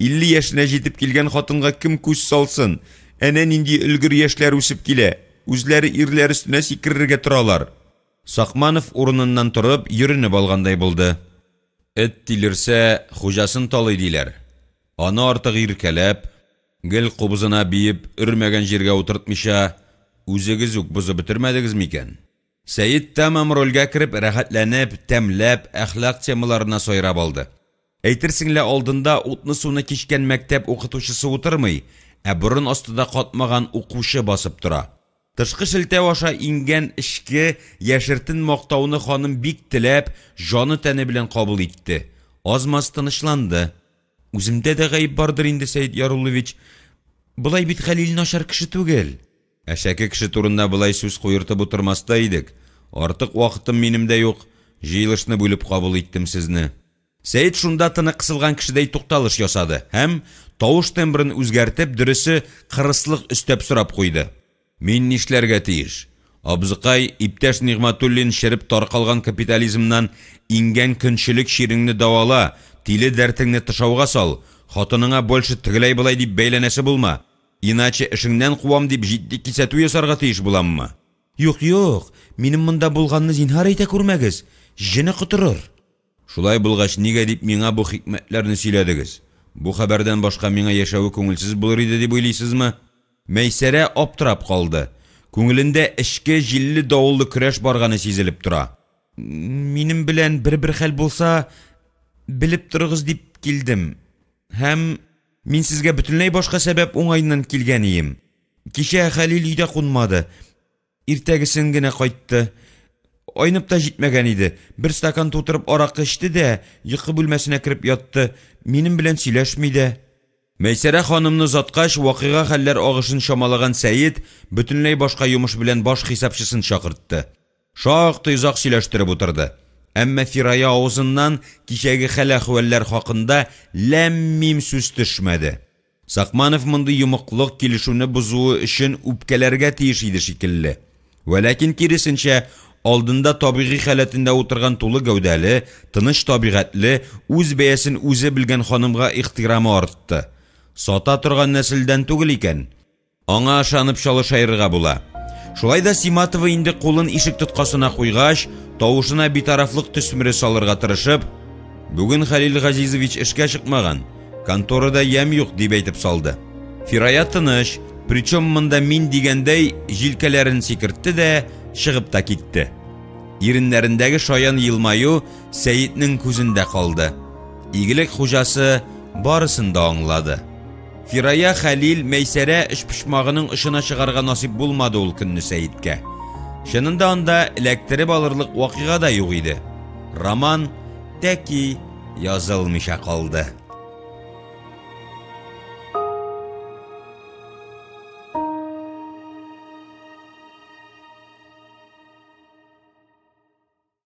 50 яшенә җитеп килгән хатынга кем күз салсын? Әнә нинди өлгер яшьләр үсеп килә. Үзләре ирләр өстенә сикерергә торалар. Сакманов урыныннан торып, йөренеп алгандай булды. Эт тилерсә, хуҗасын талый, диләр. Аны артык иркәләп, гел кубызына биеп, өрмәгән җиргә утыртмыйча, үзегез үк бозып бетермәдегез микән? Сәет тәмам рольгә кереп, рәхәтләнеп, тәмләп, әхлак темаларына сайрап алды. Әйтерсең лә алдында утны-суны кичкән мәктәп укытучысы утырмый, ә борын астында катмаган укучы басып тора. Тышкы шелтәү аша иңгән эчке, яшертен мактауны ханым бик теләп, җаны-тәне белән кабул итте. Аз-маз тынычланды. Үземдә дә гаеп бардыр инде, Сәет Яруллович. Болай бит Хәлил начар кеше түгел. Әшәке кеше турында болай сүз куертып утырмас та идек. Артык вакытым минем дә юк, җыелышны бүлеп кабул иттем сезне. Сәет шунда тыны кысылган кешедәй тукталыш ясады һәм, тавыш тембрын үзгәртеп, дөресе, кырыслык өстәп сорап куйды. Мин нишләргә тиеш? Абзыкай, иптәш Нигъмәтуллин череп таркалган капитализмнан иңгән көнчелек чиреңне дәвала, тиле дәртеңне тышауга сал, хатыныңа больше тегеләй-болай дип бәйләнәсе булма. Иначе эшеңнән куам дип җитди кисәтү ясарга тиеш буламмы? Юк, юк, минем монда булганны зинһар әйтә күрмәгез, җене котырыр. Шулай булгач, нигә дип миңа бу хикмәтләрне сөйләдегез? Бу хәбәрдән башка миңа яшәве күңелсез булыр иде дип уйлыйсызмы? Мәйсәрә аптырап калды. Күңелендә эчке җилле-давыллы көрәш барганы сизелеп тора. Минем белән бер-бер хәл булса, белеп торыгыз дип килдем. Һәм мин сезгә бөтенләй башка сәбәп уңаеннан килгән ием. Кичә Хәлил өйдә кунмады. Иртәгесен генә кайтты. Айнып та җитмәгән иде. Бер стакан тутырып аракы эчте дә, йокы бүлмәсенә кереп ятты. Минем белән сөйләшми дә. Мәйсәрә ханымны озаткач, вакыйга-хәлләр агышын чамалаган Сәет бөтенләй башка йомыш белән баш хисапчысын чакыртты. Шактый озак сөйләштереп утырды. Әмма Фирая авызыннан кичәге хәл-әхвәлләр хакында ләм-мим сүз төшмәде. Сакманов мондый йомыклык, килешүне бозуы өчен үпкәләргә тиеш иде шикелле. Вәләкин киресенчә, алдында табигый халәтендә утырган тулы гәүдәле, тыныч табигатьле, үз бәясен үзе белгән ханымга ихтирамы артты. Сата торган нәселдән түгел икән. Аңа ышанып чалышаерга була. Шулай да Симатова инде кулын ишек тоткасына куйгач, тавышына битарафлык төсмере салырга тырышып, «Бүген Хәлил Газизович эшкә чыкмаган, конторада ямь юк», дип әйтеп салды. Фирая тыныч, причем монда мин дигәндәй, җилкәләрен сикертте дә, чыгып та китте. Иреннәрендәге шаян елмаю Сәетнең күзендә калды. Игелек хуҗасы барысын да аңлады. Фирая, Хәлил, Мәйсәрә өчпочмагының очына чыгарга насыйп булмады ул көнне Сәеткә. Чынында анда эләктереп алырлык вакыйга да юк иде. Роман тәки язылмыйча калды.